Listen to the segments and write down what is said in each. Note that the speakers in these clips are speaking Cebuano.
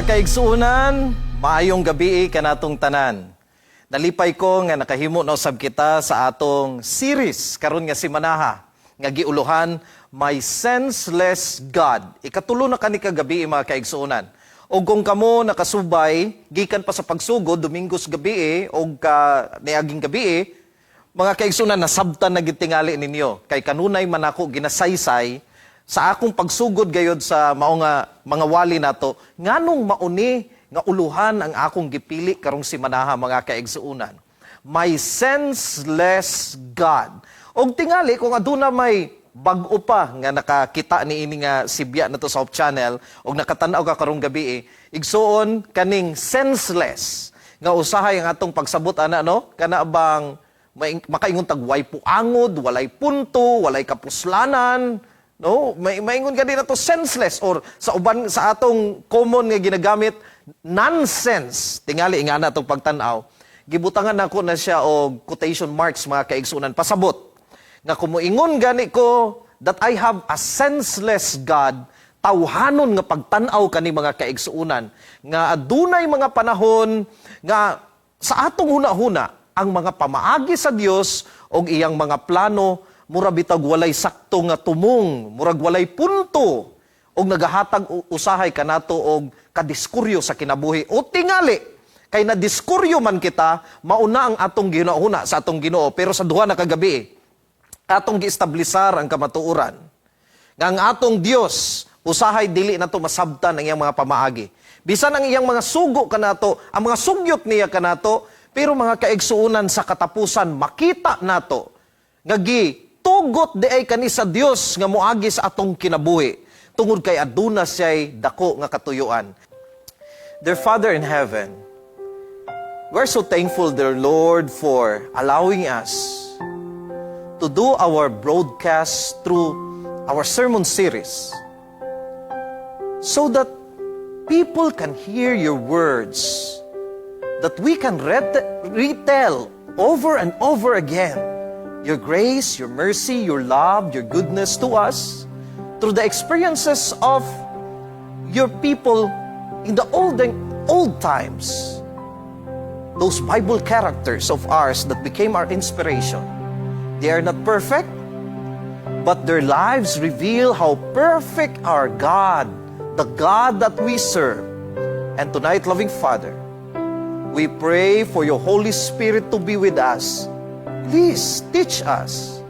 Kaigsuonan, maayong gabi kanatong tanan. Nalipay ko nga nakahimo na usab kita sa atong series karon nga simanaha nga giuluhan "My Senseless God." Ikatulo na kani kagabi, mga kaigsuonan. Og kung kamo nakasubay gikan pa sa pagsugod Domingos gabi og ka niaging gabi, mga kaigsuonan, nasabtan na gid tingali ninyo kay kanunay man ako ginasaysay sa akong pagsugod gayod sa mao nga mga wali nato nganong mauni nga uluhan ang akong gipili karong simanaha, mga kaigsuonan, "My Senseless God." Og tingali kung aduna may bag-o pa nga nakakita ni ini nga sibya nato sa Hope Channel og nakatan-aw ka karong gabi, igsuon, kaning senseless nga usahay ang atong pagsabot ana, no, kana bang makaingon tag way puangod, walay punto, walay kapuslanan, no? May maingon gani na to senseless or sa uban sa atong common nga ginagamit, nonsense. Tingali ingana atong pagtan-aw. Gibutangan nako na siya og quotation marks, mga kaigsunan, pasabot nga kumuingon gani ko that I have a senseless God, tawhanon nga pagtan-aw kani, mga kaigsuunan, nga adunay mga panahon nga sa atong huna-huna ang mga pamaagi sa Dios og iyang mga plano mura bitag walay sakto nga tumong, murag walay punto og nagahatag usahay kanato og kadiskuryo sa kinabuhi. O tingali kay nadiskuryo man kita, mauna ang atong ginahuna sa atong Ginoo. Pero sa duha na kagabi, atong giestablisar ang kamatuoran nga ang atong Dios usahay dili nato masabtan ang iyang mga pamaagi. Bisan ang iyang mga sugo kanato, ang mga sugyot niya kanato, pero mga kaigsuonan, sa katapusan makita nato nga gitugot di ay kani sa Dios nga moagi sa atong kinabuhi tungod kay aduna siya'y dako nga katuyuan. Dear Father in heaven, we're so thankful, dear Lord, for allowing us to do our broadcast through our sermon series so that people can hear your words, that we can retell over and over again your grace, your mercy, your love, your goodness to us through the experiences of your people in the old times, those Bible characters of ours that became our inspiration. They are not perfect, but their lives reveal how perfect our God, the God that we serve. And tonight, loving Father, we pray for your Holy Spirit to be with us. Please teach us.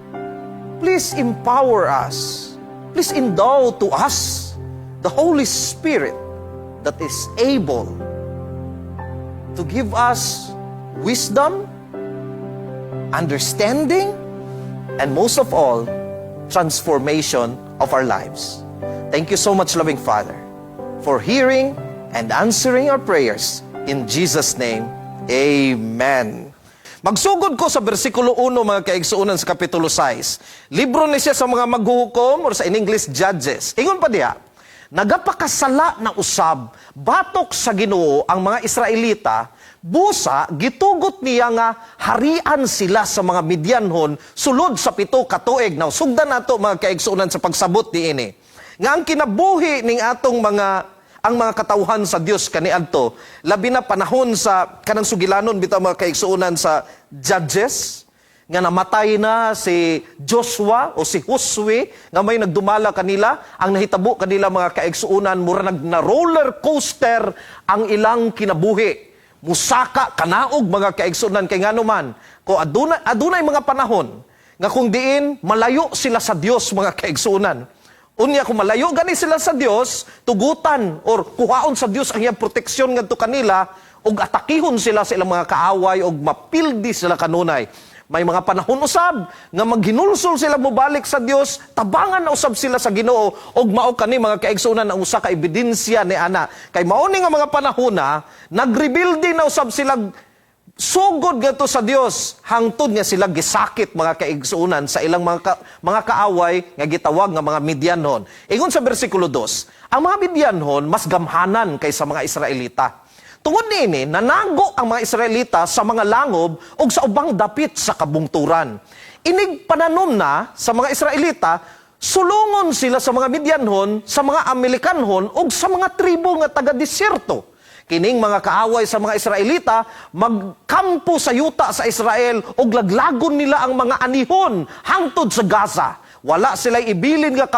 Please empower us. Please endow to us the Holy Spirit that is able to give us wisdom, understanding, and most of all, transformation of our lives. Thank you so much, loving Father, for hearing and answering our prayers. In Jesus' name, Amen. Magsugod ko sa versikulo 1, mga kaigsuonan, sa kapitulo 6. Libro ni siya sa mga maghuhukom or sa in English, Judges. Ingon pa diha, nagapakasala na usab batok sa Ginoo ang mga Israelita, busa gitugot niya nga harian sila sa mga Midianhon sulod sa 7 ka tuig. Now, sugdan nato, mga kaigsuonan, sa pagsabot niini. Nga ang kinabuhi ning atong mga ang mga katawhan sa Dios kaniadto, labi na panahon sa kanang sugilanon bitaw, mga kaigsuonan, sa Judges, nga namatay na si Joshua o si Josue nga may nagdumala kanila. Ang nahitabo kanila, mga kaigsuonan, mura nag na roller coaster ang ilang kinabuhi, musaka kanaog, mga kaigsuonan, kay ngano man ko adunay mga panahon nga kung diin malayo sila sa Dios, mga kaigsuonan. Unya kung malayo gani sila sa Dios, tugutan or kuhaon sa Dios ang iyang proteksyon ngadto kanila ug atakihon sila sa ilang mga kaaway ug mapildi sila kanunay. May mga panahon usab nga maghinulsol sila mobalik sa Dios, tabangan na usab sila sa Ginoo ug mao kani, mga kaigsuonan, ang usa ka ebidensya ni ana. Kay mao ni nga mga panahon na nagrebelde na usab sila sugod gadto sa Dios hangtod nga sila gisakit, mga kaigsuonan, sa ilang mga kaaway nga gitawag nga mga Midianhon. Ingon sa bersikulo 2, ang mga Midianhon mas gamhanan kaysa mga Israelita. Tungod niini, nanago ang mga Israelita sa mga langob ug sa ubang dapit sa kabungturan. Inig pananom na sa mga Israelita, Sulungon sila sa mga Midianhon, sa mga Amalekanhon ug sa mga tribo nga taga disyerto. Kining mga kaaway sa mga Israelita magkampo sa yuta sa Israel ug laglagon nila ang mga anihon hangtod sa Gaza. Wala sila ibilin nga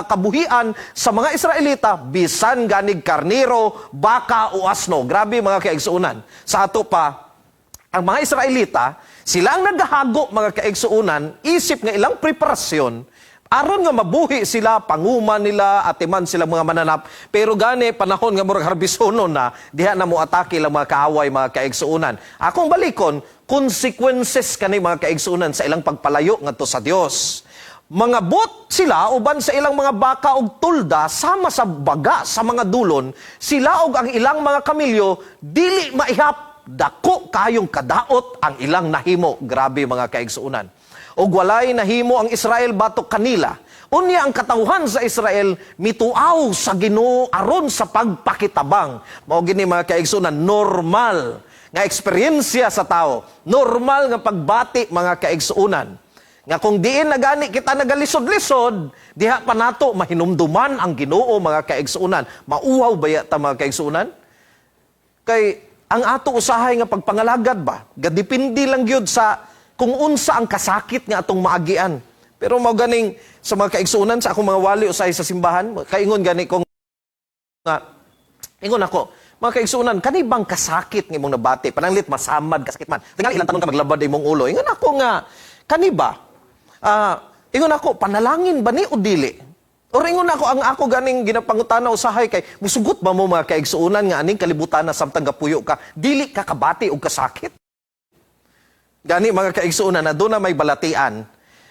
kabuhian sa mga Israelita bisan ganig karnero, baka o asno. Grabe, mga kaigsuonan. Sa ato pa, ang mga Israelita, sila ang nagahago, mga kaigsuonan, isip nga ilang preparasyon aron nga mabuhi sila, panguma nila, atiman sila mga mananap. Pero gani, panahon nga murag harbisono na, diha na mo atake lang mga kaaway, mga kaigsuonan. Akong balikon, consequences kani, mga kaigsuonan, sa ilang pagpalayo ngadto sa Dios. Mangabot sila uban sa ilang mga baka og tulda sama sa baga sa mga dulon, sila og ang ilang mga kamilyo dili maihap, dako kayong kadaot ang ilang nahimo. Grabe, mga kaigsuonan. Og walay nahimo ang Israel batok kanila. Unya ang katawhan sa Israel mituaw sa Ginoo aron sa pagpakitabang. Mao gini, mga kaigsuonan, normal nga eksperyensya sa tao. Normal nga pagbati, mga kaigsuonan. Nga kung diin na gani kita nagalisod-lisod, diha pa nato mahinumduman ang Ginoo, mga kaigsuonan. Mauhaw baya ta, mga kaigsuonan? Kay ang ato usahay nga pagpangalagad ba, gadepende lang gyud sa kung unsa ang kasakit nga atong maagian. Pero mao ganing sa mga kaigsuonan, sa akong mga wali usahay sa simbahan, kaingon gani ko nga ingon ako, mga kaigsuonan, kani bang kasakit nga imong nabati? Pananglit masamad kasakit man. Tingali ilang tanon ka maglabad imong ulo. Ingon ako nga, kani ba? Ingon ako, panalangin ba ni o dili? Or ingon ako, ang ako ganing ginapangutana usahay kay, musugot ba mo, mga kaigsuonan, nga aning kalibutan na samtang gapuyo ka, dili ka kabati og kasakit? Gani, mga kaigsuonan, na doon na may balatian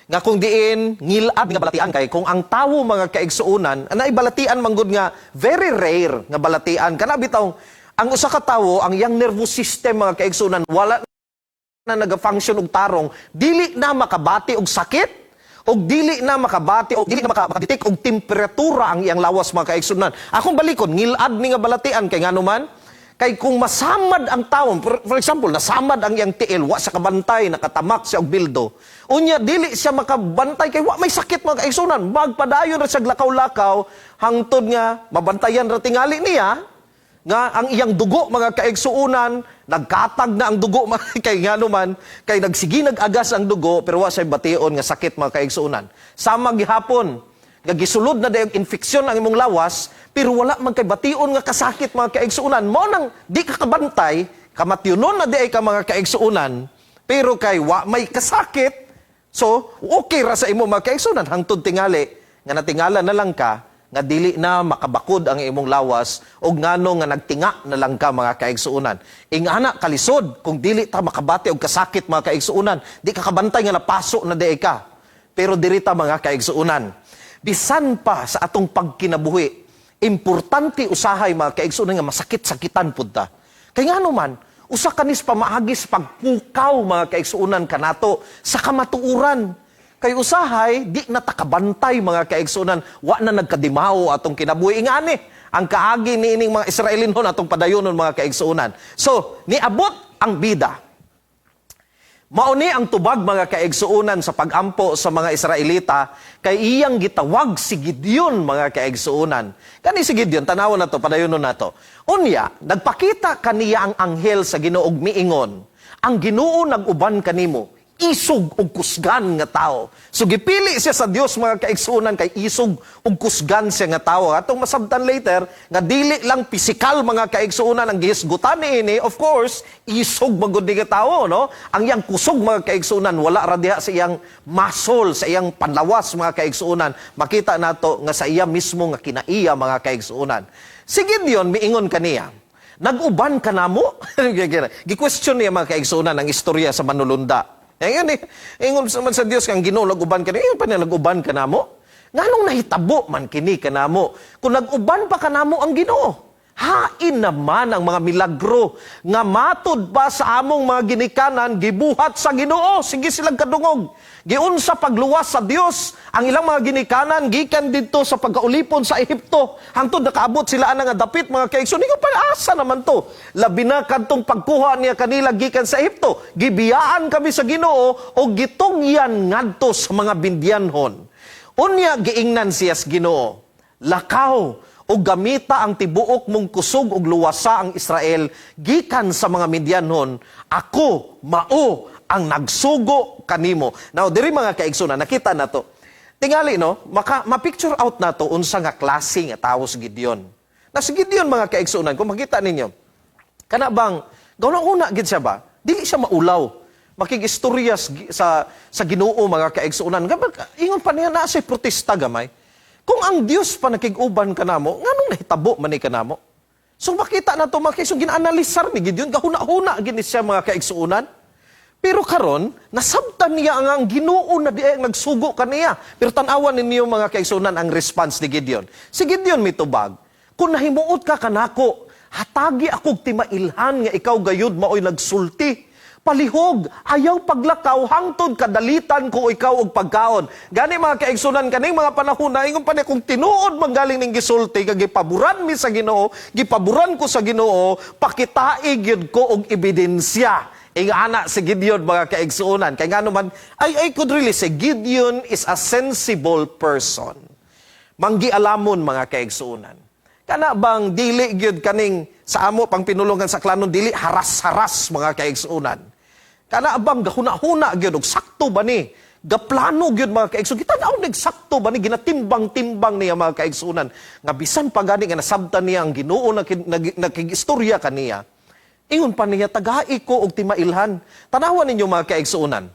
nga kung diin ngilab nga balatian, kay kung ang tawo, mga kaigsuonan, naay balatian manggod nga very rare nga balatian, kana bitaw ang usa ka tawo, ang iyang nervous system, mga kaigsuonan, wala na naga-function og tarong, dili na makabati og sakit og dili na makabati og dili na makadetect og temperatura ang iyang lawas, mga kaigsuonan. Akong balikon, ngilad ni nga balatian kay ngano man kay kung masamad ang tawo, for example, nasamad ang iyang tiil, wa sa kabantay, nakatamak siya og bildo. Unya dili siya makabantay kay wa may sakit, mga kaigsuonan. Magpadayon ra siya lakaw-lakaw hangtod nga mabantayan ra tingali niya nga ang iyang dugo, mga kaigsuonan, nagkatag na ang dugo mga kay ngano man kay nagsige nag-agas ang dugo pero wa siya bation nga sakit, mga kaigsuonan. Sama gihapon nga gisulod na dayong infeksyon ang imong lawas pero wala man kay bation nga kasakit, mga kaigsuonan. Mao nang di ka kabantay, kamatyunon na diay ka, mga kaigsuonan, pero kay wa may kasakit, so okay ra sa imo, mga kaigsuonan, hangtod tingali nga natingala na lang ka nga dili na makabakod ang imong lawas og ngano nga nagtinga na lang ka, mga kaigsuonan. Ingana kalisod kung dili ta makabati og kasakit, mga kaigsuonan, di ka kabantay nga napaso na diay ka. Pero diri ta, mga kaigsuonan. Bisan pa sa atong pagkinabuhi, importante usahay, mga kaigsuonan, nga masakit-sakitan pud ta. Kay ngano man, usa kanis pamaagi sa pagpukaw, mga kaigsuonan, kanato sa kamatuoran. Kay usahay, di na takabantay, mga kaigsuonan, wa na nagkadimao atong kinabuhi. Ingani, ang kaagi ni ining mga Israelinhon, atong padayonon, mga kaigsuonan. So, niabot ang bida. Mao ni ang tubag, mga kaigsuonan, sa pagampo sa mga Israelita kay iyang gitawag si Gideon, mga kaigsuonan. Kani si Gideon, tanawon na to, padayonon nato. Unya, nagpakita kaniya ang anghel sa Ginoo og miingon, "Ang Ginoo nag-uban kanimo, isog ug kusgan nga tao." So gipili siya sa Dios, mga kaigsuonan, kay isog ug kusgan siya nga tao. Atong masabtan later nga dili lang pisikal, mga kaigsuonan, ang gihisgutan niini, of course, isog magud ni nga tao, no? Ang iyang kusog, mga kaigsuonan, wala ra diha sa iyang muscle, sa iyang panlawas, mga kaigsuonan. Makita nato nga sa iya mismo nga kinaiya, mga kaigsuonan. Si Gideon miingon kaniya, "Nag-uban ka namo?" Gi-question niya, mga kaigsuonan, ang istorya sa manulunda. Ingon eh, ingon man sa Dios kang Ginoo nag-uban ka. Ingon pa niya, "Nag-uban ka namo? Nganong nahitabo man kini kanamo? Kung nag-uban pa kanamo ang Ginoo, hain naman ang mga milagro nga matud pa sa among mga ginikanan gibuhat sa Ginoo?" Sige silang kadungog. Giunsa pagluwas sa Dios ang ilang mga ginikanan gikan didto sa pagkaulipon sa Ehipto hangtod nakaabot sila ana nga dapit, mga kaigsoon. Ingon pa, asa naman to? Labi na kadtong pagkuha niya kanila gikan sa Ehipto. Gibiyaan kami sa Ginoo o gitugyan ngadto sa mga Midianhon. Unya giingnan siya sa Ginoo, "Lakaw ug gamita ang tibuok mong kusog ug luwasa ang Israel gikan sa mga Midianhon. Ako mao ang nagsugo kanimo." Now, diri, mga kaigsunan, nakita na to. Tingali, no, ma-picture out na to unsa nga klase nga tawo si Gideon. Na si Gideon, mga kaigsunan, kung makita ninyo, kana bang gauna-una gid siya ba? Dili siya maulaw. Makig-istorya sa Ginoo, mga kaigsuonan. Ingon pa niya na siya protesta gamay. Kung ang Dios pa nakig-uban kanamo, nganong nahitabo man ni kanamo? So makita na to, mga kaigsuonan, gina-analisar ni Gideon, gahuna-huna gini siya, mga kaigsuonan. Pero karon nasabtan niya ang Ginoo na di ay ang nagsugo kaniya. Pero tan-awan ninyo, mga kaigsuonan, ang response ni Gideon. Si Gideon mitubag, "Kung nahimuot ka kanako, hatagi akog timailhan nga ikaw gayud maoy nagsulti. Palihog, ayaw paglakaw hangtod kadalitan ko ikaw og pagkaon." Gani, mga kaigsunan, kaning mga panahon na ingon pa niya, kung tinuod man galing ning gisulti kag gipaboran mi sa Ginoo, gipaboran ko sa Ginoo, pakitai gyud ko og ebidensya. Ingana si Gideon, mga kaigsuonan. Kay ngano man, I could really say Gideon is a sensible person. Manggialamon, mga kaigsuonan. Kana bang dili gyud kaning sa amo pang pinulungan sa klanon, dili haras-haras, mga kaigsuonan. Kana bang gahuna-huna gyud og sakto ba ni? Gaplano gyud, mga kaigsuonan. Kita na nagsakto ba ni, ginatimbang-timbang niya, mga kaigsuonan. Nga bisan pa gani nga nasabtan niya ang Ginoo nakigistorya kaniya. Ingon pa niya, "Tagai ko og timailhan." Tanawan ninyo, mga kaigsuonan.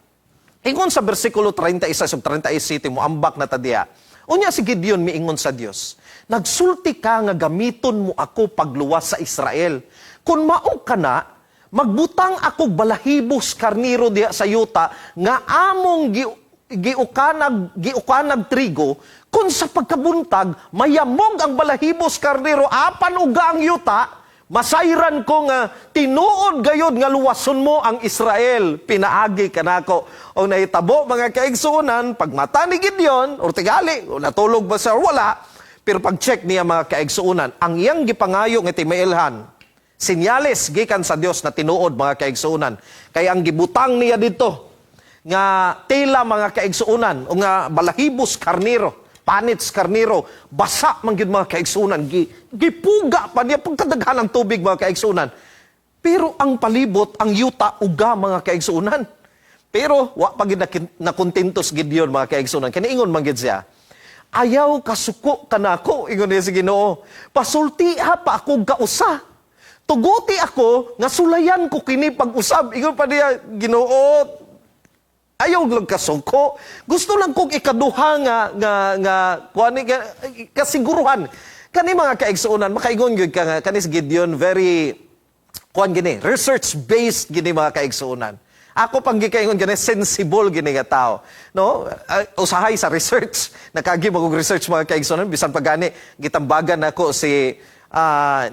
Ingon sa bersikulo 36 ug 37, mo ambak na ta diya. Unya si Gideon miingon sa Dios, "Nagsulti ka nga gamiton mo ako pagluwas sa Israel. Kung mao ka na, magbutang ako balahibos karniro diha sa yuta nga among giukanag trigo. Kung sa pagkabuntag mayamog ang balahibos karniro apan uga ang yuta, masayran ko nga tinuod gayod nga luwason mo ang Israel pinaagi kanako." O nahitabo, mga kaigsuonan, pagmata ni Gideon, or tigali, o natulog ba siya or wala, pero pag-check niya, mga kaigsuonan, ang iyang gipangayo nga timailhan, sinyales gikan sa Dios na tinuod, mga kaigsuonan. Kay ang gibutang niya dito nga tela, mga kaigsuonan, o nga balahibos karniro, panits karniro, basa man gyud, mga kaigsuonan, gipuga pa niya pagkadaghan ng tubig, mga kaigsuonan. Pero ang palibot, ang yuta uga, mga kaigsuonan. Pero wa pa gid nakontento si Gideon, mga kaigsuonan. Kaniingon man gid siya, "Ayaw kasuko kanako," ingon niya sa Ginoo. "Pasultiha pa akong kausa. Tuguti ako nga sulayan ko kini pag-usab." Ingon pa niya, "Ginoo, ayaw lang kasuko. Gusto lang kong ikaduha nga kuan ni kasiguruhan." Kani, mga kaigsuonan, makaingon gyud ka nga kani si Gideon very kuan gini, research based gini, mga kaigsuonan. Ako pang gikaingon gani, sensible gini nga tao. No? Usahay sa research. Nakagi mag research, mga kaigsuonan, bisan pa gani gitambagan nako si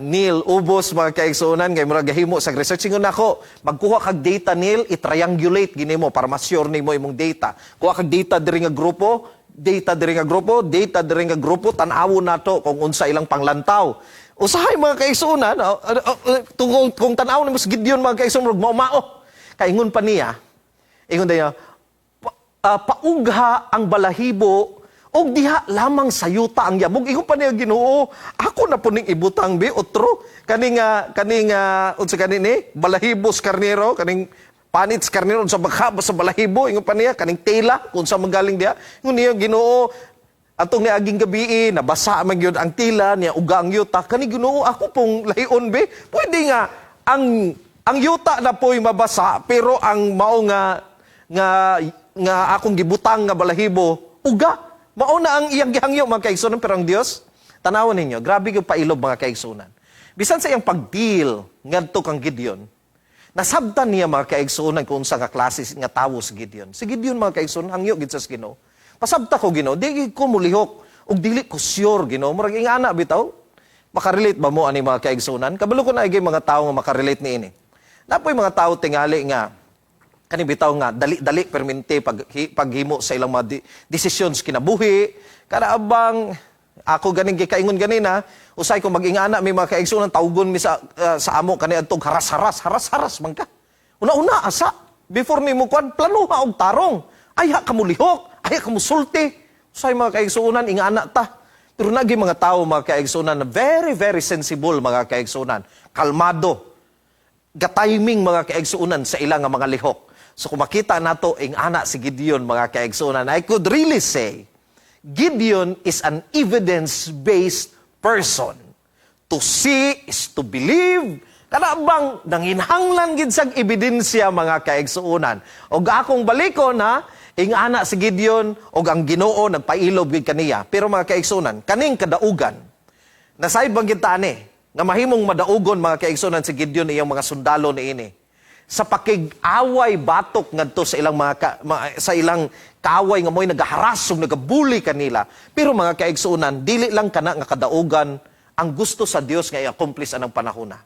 Neil Ubos, mga kaigsuonan, kay murag gahimo sa research. Ingon nako, "Magkuha kag data, Neil, i-triangulate gini mo para ma-sure nimo imong data. Kuha kag data diri nga grupo, data diri nga grupo, data diri nga grupo, tan-awon nato kung unsa ilang panglantaw." Usahay, mga kaigsuonan, kung tan-awon nimo sa Gideon, mga kaigsuonan, murag mao-mao. Kaingon pa niya, ingon niya, "Paugha ang balahibo og diha lamang sa yuta ang yabog." Ingon pa niya, "Ginoo, ako na po ning ibutang bi otro kaning unsa kani ni balahibos karnero, kaning panits karnero, unsa baka sa balahibo." Ingon pa niya, "Kaning tela kung sa magaling diha." Ingon niya, "Ginoo, atong niaging gabi nabasa man gyud ang tela niya, uga ang yuta. Kani, Ginoo, ako pong lahion be. Pwede nga ang yuta na po'y mabasa pero ang mao nga akong gibutang nga balahibo uga." Mao na ang iyang gihangyo, mga kaigsunan. Pero ang Dios, tanawon ninyo, grabe yung pailob, mga kaigsunan. Bisan sa iyang pag-deal ngadto kang Gideon, nasabtan niya, mga kaigsunan, kung unsa nga klase nga tawo si Gideon. Si Gideon, mga kaigsunan, hangyo gid sa Ginoo. "Pasabta ko, Ginoo, di ko mulihok ug dili ko sure, Ginoo." Murag ingana bitaw. Makarelate ba mo ani, mga kaigsunan? Kabalo ko na mga tawo nga makarelate niini. Napoy mga tao tingali nga kani bitaw nga dali-dali permente paghimo sa ilang mga desisyon sa kinabuhi. Kana bang ako ganing gikaingon ganina, usay ko mag-ingana may mga kaigsunan, tawgon mi sa amo kani adtong haras-haras, haras-haras man ka. Una-una asa before nimo kuan, planuha og tarong. Ayha ka mulihok, ayha ka musulti. Say mga kaigsuonan, ingana ta. Pero nagi mga tao, mga kaigsuonan, na very, very sensible, mga kaigsuonan. Kalmado. Ga-timing, mga kaigsuonan, sa ilang nga mga lihok. So kung makita nato ing-ana si Gideon, mga kaigsuonan, I could really say, Gideon is an evidence-based person. To see is to believe. Kana bang nanginhanglan gid sag ebidensya, mga kaigsuonan. Og akong balikon ha, ing-ana si Gideon og ang Ginoo nagpailob gid kaniya. Pero mga kaigsuonan, kaning kadaugan, nasayod bang gid ta ani nga mahimong madaugon, mga kaigsuonan, si Gideon, iyang mga sundalo niini sa pakig-away batok ngadto sa ilang mga ka, ma- sa ilang kaaway nga mo'y nagaharas ug nagabuli kanila? Pero mga kaigsuonan, dili lang kana nga kadaugan ang gusto sa Dios nga i-accomplish anang panahona.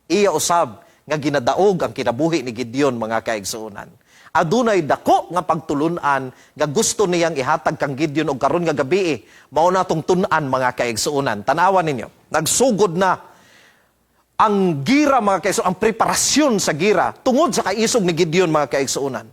Iya usab nga ginadaog ang kinabuhi ni Gideon, mga kaigsuonan. Adunay dako nga pagtulunan nga gusto niyang ihatag kang Gideon og karon nga gabi mao na tong tun-an, mga kaigsuonan. Tanawan ninyo, nagsugod na ang gira, mga kaigsuonan, ang preparasyon sa gira tungod sa kaisog ni Gideon, mga kaigsuonan.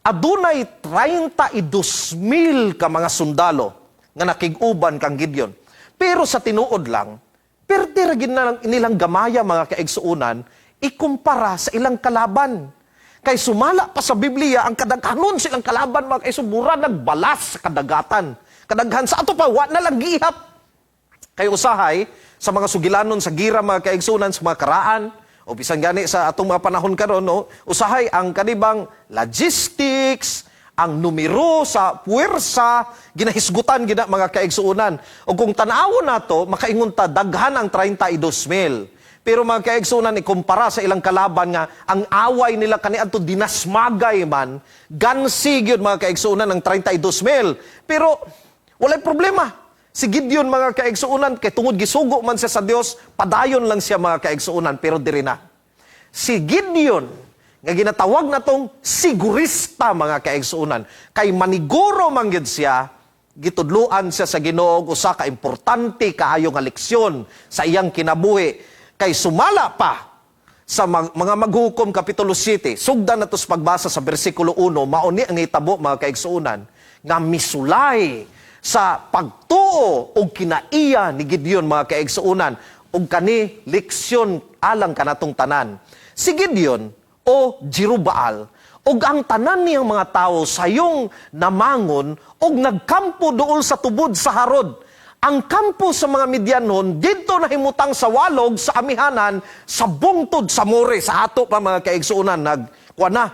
Adunay 32 mil ka mga sundalo nga nakig-uban kang Gideon. Pero sa tinuod lang, perti ra gid na lang nilang gamaya, mga kaigsuonan, ikumpara sa ilang kalaban. Kay sumala pa sa Biblia, ang kadaghanon silang kalaban, mga kaigsuonan, mura nagbalas sa kadagatan. Kadaghan sa ato pa, wa na lang gihap. Kay usahay, sa mga sugilanon sa gira, mga kaigsuonan, sa mga karaan, o bisan gani sa atong mga panahon karon, no, usahay ang kanibang logistics, ang numero sa puwersa, ginahisgutan gina, mga kaigsuonan. O kung tan-awon nato, makaingon ta daghan ang 32 mil. Pero mga kaigsuonan, ikumpara sa ilang kalaban nga ang away nila kaniadto dinasmagay man, gansi gyud, mga kaigsuonan, ang 32 mil. Pero walay problema. Si Gideon, mga kaigsuonan, kay tungod gisugo man siya sa Dios, padayon lang siya, mga kaigsuonan, pero diri na. Si Gideon nga ginatawag na tong sigurista, mga kaigsuonan, kay maniguro man gyud siya, gitudluan siya sa Ginoo og usa ka importante kaayo nga leksyon sa iyang kinabuhi, kay sumala pa sa mga Maghukom kapitulo 7, sugdan nato sa pagbasa sa bersikulo 1, mao ni ang nahitabo, mga kaigsuonan, nga misulay sa pagtuo og kinaiya ni Gideon, mga kaigsuonan, ug kani leksyon alang kanatong tanan. Si Gideon o Jerubaal ug ang tanan niyang mga tawo sayong namangon ug nagkampo duol sa tubod sa Harod. Ang kampo sa mga Midianon didto nahimutang sa walog sa amihanan sa bungtod sa More. Sa ato pa, mga kaigsuonan, nag kuan na,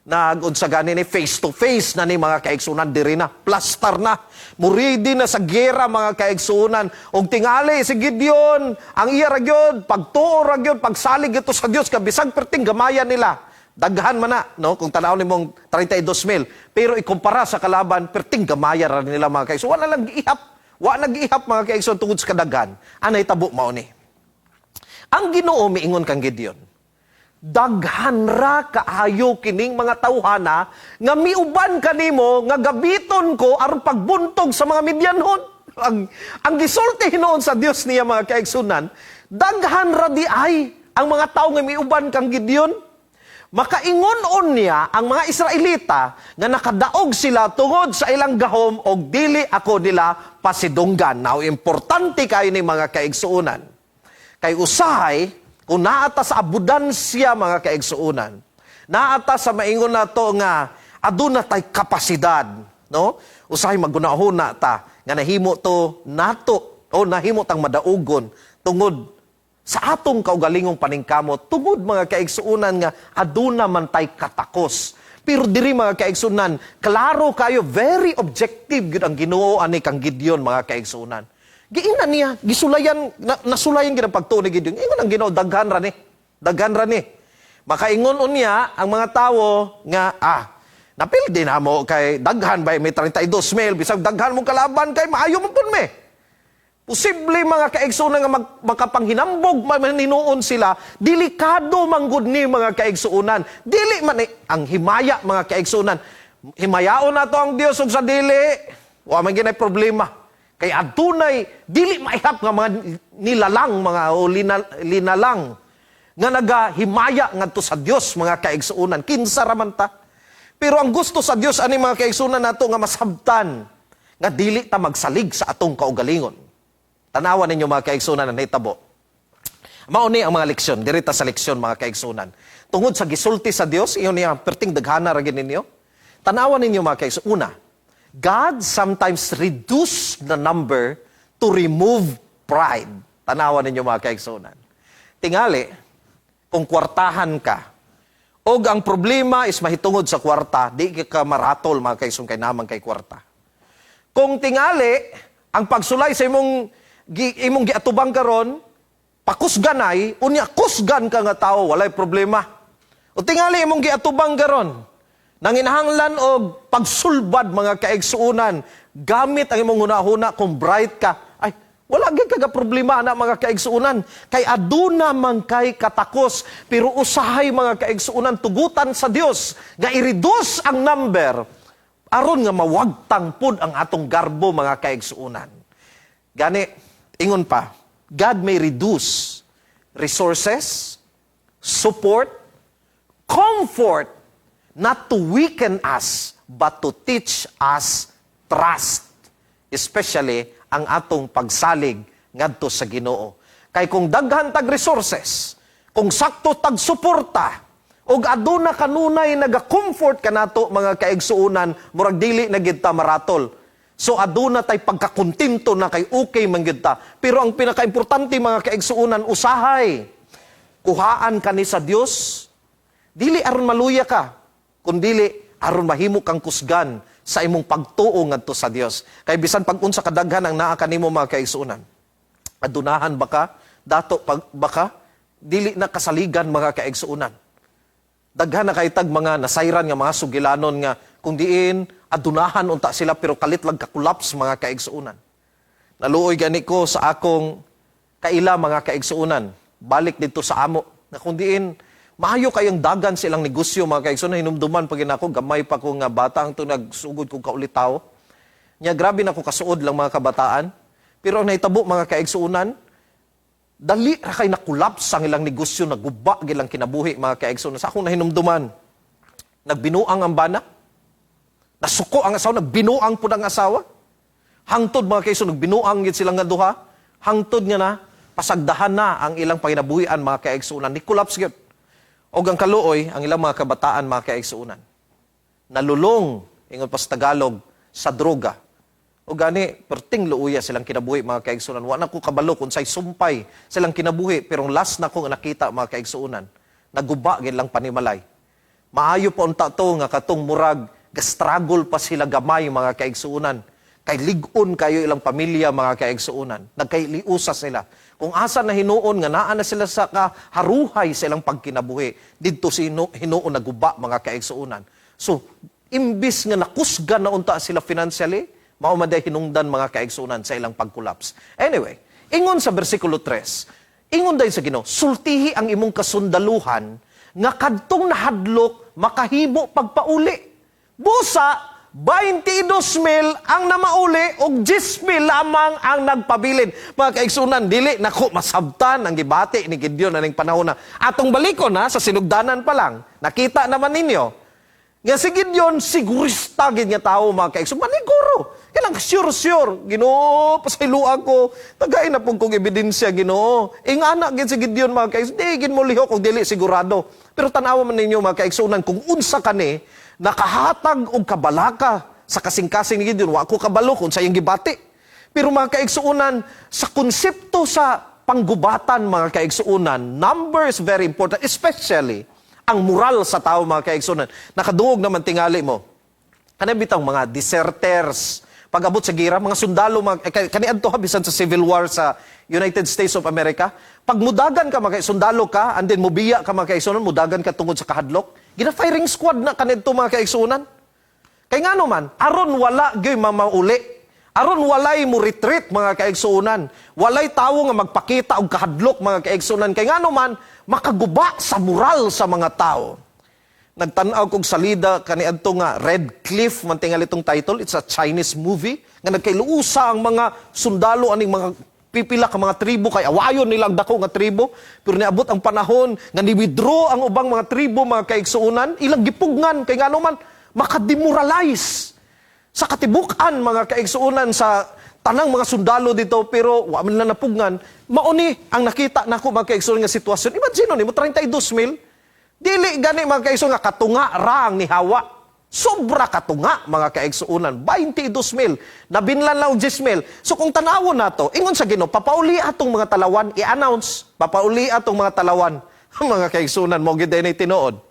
nag-unsa gani ni, face to face na ni, mga kaigsuonan. Diri na, plaster na, muridi na sa gera, mga kaigsuonan. Ug tingali si Gideon, ang iya ra gyud pagtuo ra gyud, pagsalig ito sa Dios, kay bisag perting gamaya nila, daghan man na, no, kung tan-aw nimong 32 mil, pero ikumpara sa kalaban, perting gamaya ra nila, mga kaigsuonan. Wala lang giihap, wa nag-ihap, mga kaigsuonan, tungod sa kadaghan. Anay tabo, mao ni ang Ginoo miingon kang Gideon, "Daghan ra kaayo kining mga tawhana nga miuban kanimo nga gabiton ko aron pagbuntog sa mga Midianhon." Ang gisulti hinuon sa Dios niya, mga kaigsunan, daghan ra di ay ang mga tawo nga miuban kang Gideon. Makaingon niya ang mga Israelita nga nakadaog sila tungod sa ilang gahom og dili ako nila pasidunggan. Now, importante kayo ni, mga kaigsuonan. Kay usahay, kung naata sa abundansya, mga kaigsuonan, naata sa maingon nato nga aduna tay kapasidad, no? Usahay magunahuna ta nga nahimo to nato o nahimo tang madaugon tungod sa atong kaugalingong paningkamot, tungod, mga kaigsuonan, nga aduna man tay katakos. Pero diri, mga kaigsuonan, klaro kayo, very objective gyud ang Ginoo ani kang Gideon, mga kaigsuonan. Giingnan niya, gisulayan, nasulayan gid ang pagtuo ni Gideon. Ingon ang Ginoo, "Daghan ra ni. Daghan ra ni." Makaingon unya ang mga tawo nga, napildi na mo kay daghan bay may 32 mil, bisag daghan mong kalaban kay maayo man pud me. Posible, mga kaigsuonan, nga makapanghinambog man hinuon sila, delikado manggod ni, mga kaigsuonan. Dili man ni, ang himaya, mga kaigsuonan. Himayaon nato ang Dios ug sa dili, wa man ginay problema. Kay adunay dili maihap nga mga nilalang mga o linalang nga nagahimaya ngadto sa Dios, mga kaigsuonan. Kinsa ra man ta? Pero ang gusto sa Dios ani, mga kaigsuonan, nato nga masabtan nga nga dili ta magsalig sa atong kaugalingon. Tanawan ninyo, mga kaigsunan, ang nahitabo. Mao ni ang mga leksyon, dirita sa leksyon, mga kaigsunan. Tungod sa gisulti sa Dios, iyon niya perting daghana ra gid ninyo. Tanawan ninyo, mga kaigsunan. Una, God sometimes reduce the number to remove pride. Tanawan ninyo, mga kaigsunan. Tingali, kung kwartahan ka, og ang problema is mahitungod sa kwarta, di ka maratol, mga kaigsunan, kay naa man kay kwarta. Kung tingali, ang pagsulay sa imong giatubang karon, pakusganay, unya kusgan ka nga tao, walay problema. O tingali imong giatubang karon, nanginahanglan og pagsulbad, mga kaigsuunan, gamit ang imong hunahuna, kung bright ka, ay, wala gyud kaga problema na, mga kaigsuunan. Kay aduna man kay katakos, pero usahay, mga kaigsuunan, tugutan sa Dios nga i-reduce ang number aron nga mawagtang pud ang atong garbo, mga kaigsuunan. Gani, ingon pa, God may reduce resources, support, comfort, not to weaken us, but to teach us trust. Especially ang atong pagsalig ngadto sa Ginoo. Kay kung daghan tag resources, kung sakto tag suporta, ug aduna kanunay naga-comfort kanato, mga kaigsuonan, murag dili na gid ta maratol. So aduna tay pagkakontento na kay okay man gyud ta. Pero ang pinakaimportante, mga kaigsuonan, usahay kuhaan kani sa Dios, dili aron maluya ka, kundili aron mahimo kang kusgan sa imong pagtuo ngadto sa Dios. Kay bisan pag unsa kadaghan ang naa kanimo, mga kaigsuonan, adunahan baka, dato pag baka dili na kasaligan, mga kaigsuonan. Daghan na kay tag mga nasayran nga mga sugilanon nga kung diin adunahan unta sila, pero kalit lang ka-collapse, mga kaigsuonan. Naluoy gani ko sa akong kaila, mga kaigsuonan. Balik dito sa amo na kung diin maayo kayong dagan silang negosyo, mga kaigsuonan. Hinumduman pag ako, gamay pa ko nga bata ang nagsugod kong kaulitaw. Nya grabe na ko kasuod lang mga kabataan. Pero ang nahitabo, mga kaigsuonan, dali ra kay nakulapse ang ilang negosyo, naguba gilang kinabuhi, mga kaigsuonan. Sa akong nahinumduman, nagbinuang ang bana, nasuko ang asawa, nagbinuang pud ang asawa. Hangtod, mga kaigsuonan, nagbinuang gid silang nga duha. Hangtod nga na, pasagdahan na ang ilang panginabuhian, mga kaigsuonan. Ni collapse gyud. Og ang kaluoy, ang ilang mga kabataan, mga kaigsuonan, nalulong, ingon pa sa Tagalog, sa droga. O gani, perting luuya silang kinabuhi, mga kaigsuonan. Wa na ko kabalo kung say sumpay silang kinabuhi, pero ang last na ko nga nakita, mga kaigsuonan, naguba gid lang panimalay. Maayo pa unta to nga katong murag gastruggle pa sila gamay, mga kaigsuonan. Kay lig-on kayo ilang pamilya, mga kaigsuonan. Nagkailiusa sila. Kung asa na hinuon nga naa na sila sa kaharuhay sa ilang pagkinabuhi, didto si hinuon naguba, mga kaigsuonan. So, imbis nga nakusgan na unta sila financially, mao man day hinungdan, mga kaigsuonan, sa ilang pag-collapse. Anyway, ingon sa bersikulo 3, ingon day sa Ginoo, "Sultihi ang imong kasundaluhan nga kadtong nahadlok makahimo pagpauli." Busa, 22,000 ang namauli ug 10,000 lamang ang nagpabilin. Mga kaigsunan, dili nako masabtan ang gibati ni Gideon aning panahon na. Atong balikon na sa sinugdanan pa lang. Nakita naman ninyo nga si Gideon sigurista gid nga tawo, mga kaigsunan. Maniguro. Kailang sure sure, "Ginoo, pasayloa ko. Tagay na pud kong ebidensya, Ginoo." Ingana gid si Gideon, mga kaigsunan. Di gid mo lihok kung dili sigurado. Pero tanawa man ninyo, mga kaigsunan, kung unsa kani nakahatag og kabalaka sa kasing-kasing ni Gideon. Wa ko kabalo kung sa iyang gibati. Pero mga kaigsuonan, sa konsepto sa panggubatan, mga kaigsuonan, number is very important, especially ang moral sa tao, mga kaigsuonan. Nakadungog naman tingali mo. Kanang bitang mga deserters, pag-abot sa gira, mga sundalo, kaniadto ha, bisan sa Civil War sa United States of America, pag mudagan ka, mga sundalo ka, and then mubiya ka, mga kaigsuonan, mudagan ka tungod sa kahadlok, gina-firing squad na kanidto, mga kaigsuonan. Kay ngano man, aron wala gyud mamauli. Aron walay mo retreat, mga kaigsuonan. Walay tawo nga magpakita og kahadlok, mga kaigsuonan. Kay ngano man, makaguba sa moral sa mga tao. Nagtan-aw kog salida kaniadto nga Red Cliff man tingali itong title. It's a Chinese movie nga nagkailuusa ang mga sundalo aning mga pipila ka mga tribo kay awayon nila ang dako nga tribo. Pero niabot ang panahon nga ni-withdraw ang ubang mga tribo, mga kaigsuonan, ilang gipugngan kay ngano man makademoralize. Sa katibuk-an, mga kaigsuonan, sa tanang mga sundalo dito, pero wa man na napugngan. Mauni ang nakita nako, mga kaigsuonan, nga sitwasyon. Imagine nimo, 32 mil. Dili gani, mga kaigsuonan, nga katunga ra ang nihawa. Sobra katunga, mga kaigsuonan, 22 mil. Nabinlan lang og 10 mil. So kung tanawon nato, ingon sa Ginoo, papauli atong mga talawan, i-announce, papauli atong mga talawan. Mga kaigsuonan, mao gid ni tinuod.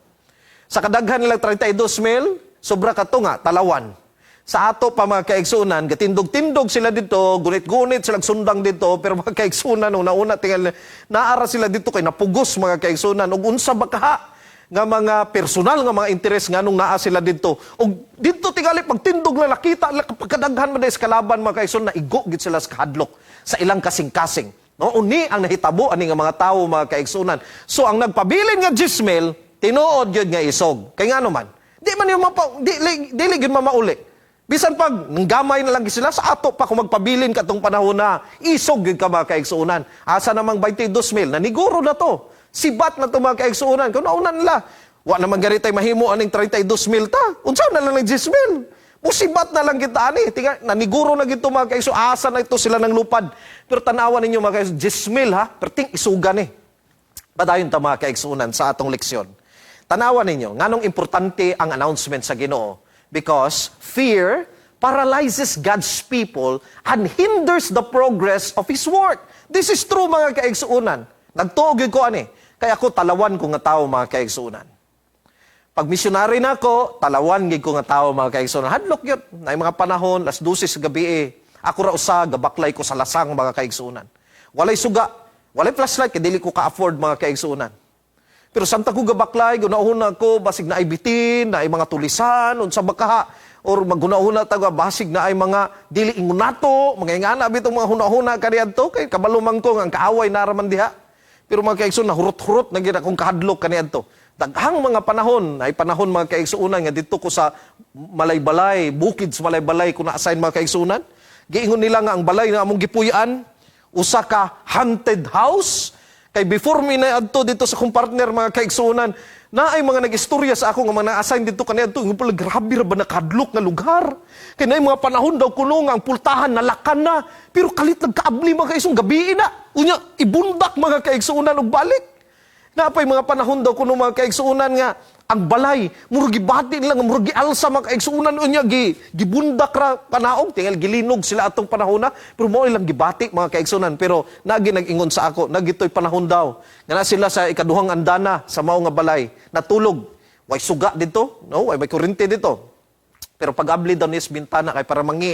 Sa kadaghan nilang 32 mil, sobra katunga, talawan. Sa ato pa, mga kaigsunan, gatindog-tindog sila dito, gunit-gunit sila sundang dito, pero mga kaigsunan, una-una, tingal, naara sila dito kay napugos, mga kaigsunan, ug unsa ba kaha nga mga personal nga mga interes nganong naa sila dito. Ug dito tingali pagtindog na nakita pagkadaghan man sa kalaban, mga kaigsunan, naigo gid sila sa kahadlok sa ilang kasing-kasing. No, uni ang nahitabo ani nga mga tawo, mga kaigsunan. So ang nagpabilin nga 10 mil, tinuod gyud nga isog. Kay ngano man? Di man yung mapa, di, dili gyud mamauli. Bisan pag gamay na lang sila sa ato pa, kung magpabilin katong panahon na isog gyud ka, mga kaigsuonan. Asa namang 22 mil naniguro na to. Sibat na to, mga kaigsuonan. Kung nauna nila, wa naman gani tay mahimo aning 32 mil ta. Unsa na lang ng 10 mil? Musibat na lang kita ani. Tinga, naniguro na gito, mga kaigsuonan. Asa na ito sila ng lupad. Pero tanawan ninyo, mga kaigsuonan, 10 mil ha. Pero ting isugan eh. Padayon ta, mga kaigsuonan, sa atong leksyon. Tanawan ninyo, nganong importante ang announcement sa Ginoo? Because fear paralyzes God's people and hinders the progress of His work. This is true, mga kaigsuonan. Nagtuo gyud ko ani. Kaya ako talawan ko nga tao, mga kaigsuonan. Pag missionary na ako, talawan gid ko nga tao, mga kaigsuonan. Hadlok yun. Na mga panahon, las 12 sa gabi eh. Ako ra usa, gabaklay ko sa lasang, mga kaigsuonan. Walay suga, walay flashlight, kay dili ko ka-afford, mga kaigsuonan. Pero samtang ko gabaklay, gunahuna ko, basig naay bitin, naay mga tulisan, unsa ba kaha, or maghunahuna ta basig naay mga dili ingon nato, mga ingana bitong mga hunahuna kaniadto, kay kabalo man ko nga ang kaaway naraman diha. Pero mga kaigsoon, nahurot-hurot na gid akong kahadlok kaniadto. Daghang mga panahon, ay panahon, mga kaigsuonan, nga didto ko sa Malaybalay, bukid sa Malaybalay ko na-assign, mga kaigsuonan. Giingon nila nga ang balay nga among gipuy-an, usa ka haunted house. Kay before mi na adto dito sa akong partner, mga kaigsuonan, na ay mga nag-istorya sa ako nga mga na-assign dito kaniadto, nga pala grabe ra ba nakadlok nga lugar. Kay naay mga panahon daw kuno nga ang pultahan nalakan na, pero kalit nagkaabli, mga kaigsuon, gabi na. Unya ibundak, mga kaigsuonan, og balik. Napay mga panahon daw kuno, mga kaigsuonan, nga ang balay murag gibati nila nga murag gialsa, mga kaigsuonan, unya gi gibundak ra panaog, tingal gilinog sila atong panahon na, pero mao ilang gibati, mga kaigsuonan. Pero nagi nag-ingon sa ako nagitoy panahon daw nga na sila sa ikaduhang andana sa mao nga balay natulog, way suga dito, no, way may kuryente dito, pero pag-abli daw niya sa bintana kay para mangi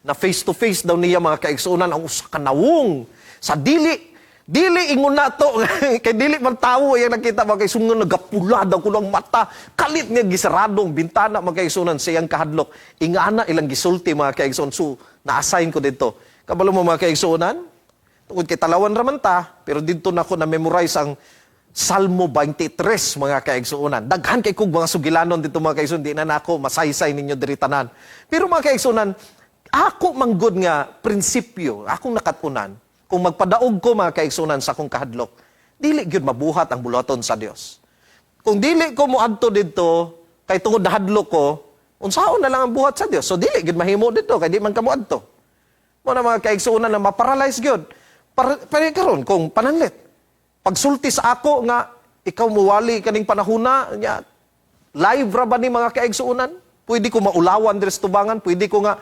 na, face to face daw niya, mga kaigsuonan, ang usa ka nawong sa dili dili ingon na to kay dili man tawo yang nakita, mga kaigsuonan. Nagapula daw kuno ang mata, kalit nga gisarado ang bintana, mga kaigsuonan, sa iyang kahadlok. Ingana ilang gisulti, mga kaigsuonan. So na-assign ko dito, kabalo mo, mga kaigsuonan, tungod kay talawan raman ta, pero didto nako na memorize ang Salmo 23, mga kaigsuonan. Daghan kay kog mga sugilanon dito, mga kaigsuonan, di na nako masaysay ninyo diri tanan. Pero mga kaigsuonan, ako manggod nga prinsipyo, akong nakatunan, kung magpadaog ko, mga kaigsuonan, sa akong kahadlok, dili gyud mabuhat ang buluhaton sa Dios. Kung dili ko moadto didto kay tungod nahadlok ko, unsaon na lang ang buhat sa Dios? So dili gyud mahimo didto kay di man ka moadto. Mo na, mga kaigsuonan, na maparalyze gyud. Para karon kung pananlit. Pagsulti sa ako nga ikaw muwali kaning panahuna nya, live ra ba ni, mga kaigsuonan? Pwede ko maulawan diri sa tubangan, pwede ko nga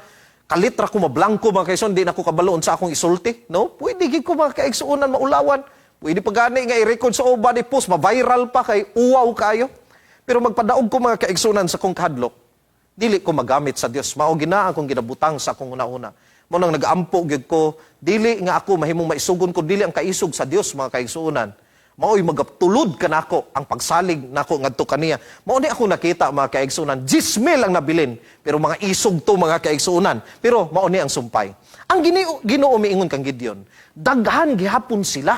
kalit ra ko mablangko, mga kaigsuonan, di na ko kabalo unsa akong isulti, no? Pwede gid ko, mga kaigsuonan, maulawan. Pwede pa gani nga i-record sa uban, i-post, ma-viral pa kay uwaw kayo. Pero magpadaog ko, mga kaigsuonan, sa akong kahadlok, dili ko magamit sa Dios. Mao gina akong ginabutang sa akong una-una. Mo nang nagaampo gyud ko, dili nga ako mahimong maisugon ko dili ang kaisog sa Dios, mga kaigsuonan. Mao'y magatulod kanako ang pagsalig nako ngadto kaniya. Mao ni ako nakita, mga kaigsuonan. 10 mil ang nabilin, pero mga isog to, mga kaigsuonan. Pero mao ni ang sumpay. Ang Ginoo miingon kang Gideon, daghan gihapon sila.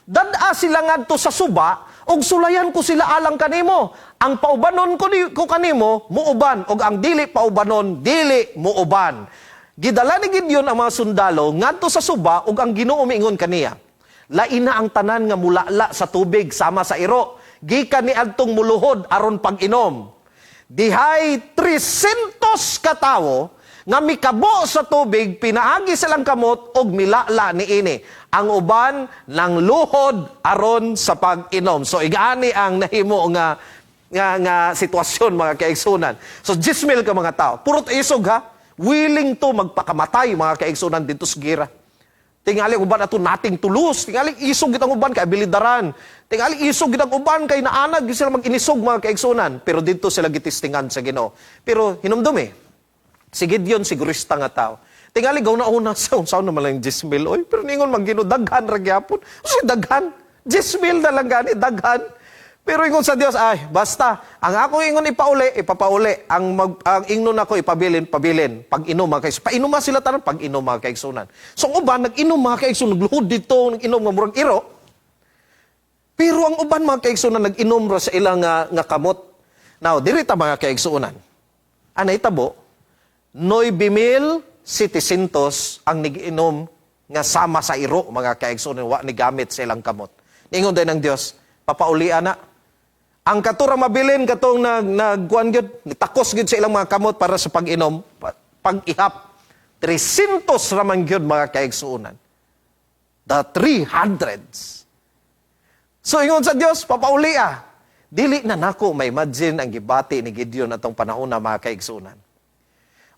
Dad-a sila ngadto sa suba ug sulayan ko sila alang kanimo. Ang paubanon ko kanimo muuban ug ang dili paubanon dili muuban. Gidala ni Gideon ang mga sundalo ngadto sa suba ug ang Ginoo miingon kaniya. Laina ang tanan nga mulala sa tubig sama sa iro. Gikan ni adtong muluhod aron pag-inom. Dihay 300 katawo nga mikabo sa tubig pinaagi silang kamot og milala niini. Ang uban nang luhod aron sa pag-inom. So igani ang nahimo nga sitwasyon, mga kaigsunan. So 10,000 ka mga tao. Purot isog ha. Willing to magpakamatay, mga kaigsunan, dito sa gira. Tingali uban ato nating tulos. Tingali isog gid ang uban kay abilidaran. Tingali isog gid ang uban kay naanad gid sila mag-inisog, mga kaigsunan. Pero dito sila gitistingan sa Ginoo. Pero hinumdumi, si Gideon sigurista nga tao. Tingali gaw na una sa unsa naman lang 10,000 oy. Pero ningon man Ginoo, daghan ra gyapon. Si daghan. 10,000 na lang gani daghan. Pero ingon sa Dios, ay, basta, ang ako ingon ipauli, ipapauli. Ang ingnon ako ipabilin, pabilin. Pag-inom, mga kaigsunan. Painom sila tanan, pag-inom, mga kaigsunan. So ang uban, nag-inom, mga kaigsunan, nagluhod dito, nag-inom nga murag iro. Pero ang uban, mga kaigsunan, nag-inom ra sa ilang nga kamot. Now, diri ta, mga kaigsunan. Anay tabo, 9,700 ang nag-inom nga sama sa iro, mga kaigsunan, wa ni gamit sa ilang kamot. Ningon din ng Dios, papaulian na. Ang katura mabilin katong nagkuan gyud, nitakos gyud sa ilang mga kamot para sa pag-inom, pag-ihap. 300 raman gyud, mga kaigsuonan. The 300s. So ingon sa Dios, papauli ah. Dili na nako ma-imagine ang gibati ni Gideon atong panahon na, mga kaigsuonan.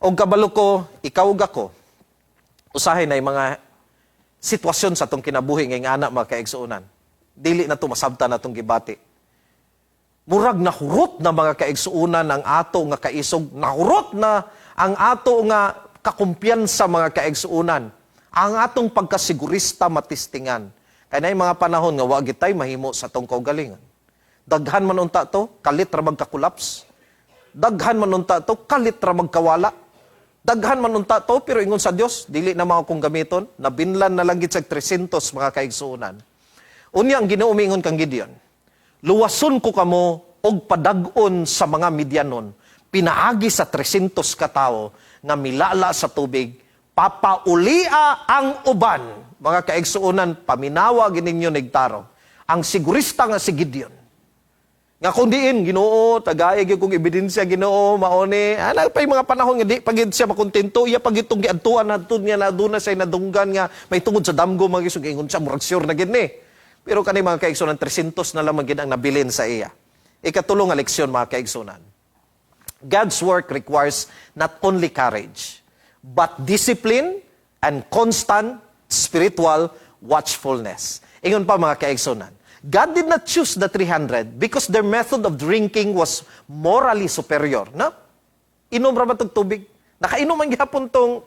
Og kabalo ko, ikaw ug ako, usahay na yung mga sitwasyon sa atong kinabuhi ngayong anak, mga kaigsuonan. Dili na to masabtan atong gibati. Murag nahurot na, mga kaigsuonan, ang ato nga kaisog, nahurot na ang ato nga kakumpiyansa, mga kaigsuonan. Ang atong pagkasigurista matistingan. Kay naay mga panahon nga wa gitay mahimo sa atong kaugalingon. Daghan man unta to, kalit ra magka-collapse. Daghan man unta to, kalit ra magkawala. Daghan man unta to, pero ingon sa Dios, dili na mga kong gamiton, nabinlan na lang gid sa 300, mga kaigsuonan. Unya ang Ginoo miingon kang Gideon, "Luwason ko kamo og padag-on sa mga Midianon pinaagi sa 300 katawo nga milala sa tubig, papaulia ang uban." Mga kaigsuonan, paminawa gininyo nigtaro. Ang sigurista nga si Gideon, nga kung diin, "Ginoo, tagay gyud kong ebidensya, Ginoo, maone." Ana pa yung mga panahon nga di pa gid siya makontento, iya pa gid tong giadtuan naton nga naduna siya nadunggan nga may tungod sa damgo, mga isog, ingon siya, murag sure na gid ni. Pero kani, mga kaigsunan, 300 na lamang gid ang nabilin sa iya. Ikatulo nga leksyon, mga kaigsunan. God's work requires not only courage, but discipline and constant spiritual watchfulness. Ingon pa, mga kaigsunan, God did not choose the 300 because their method of drinking was morally superior. No? Inom ra ba tong tubig? Nakainom man gihapon tong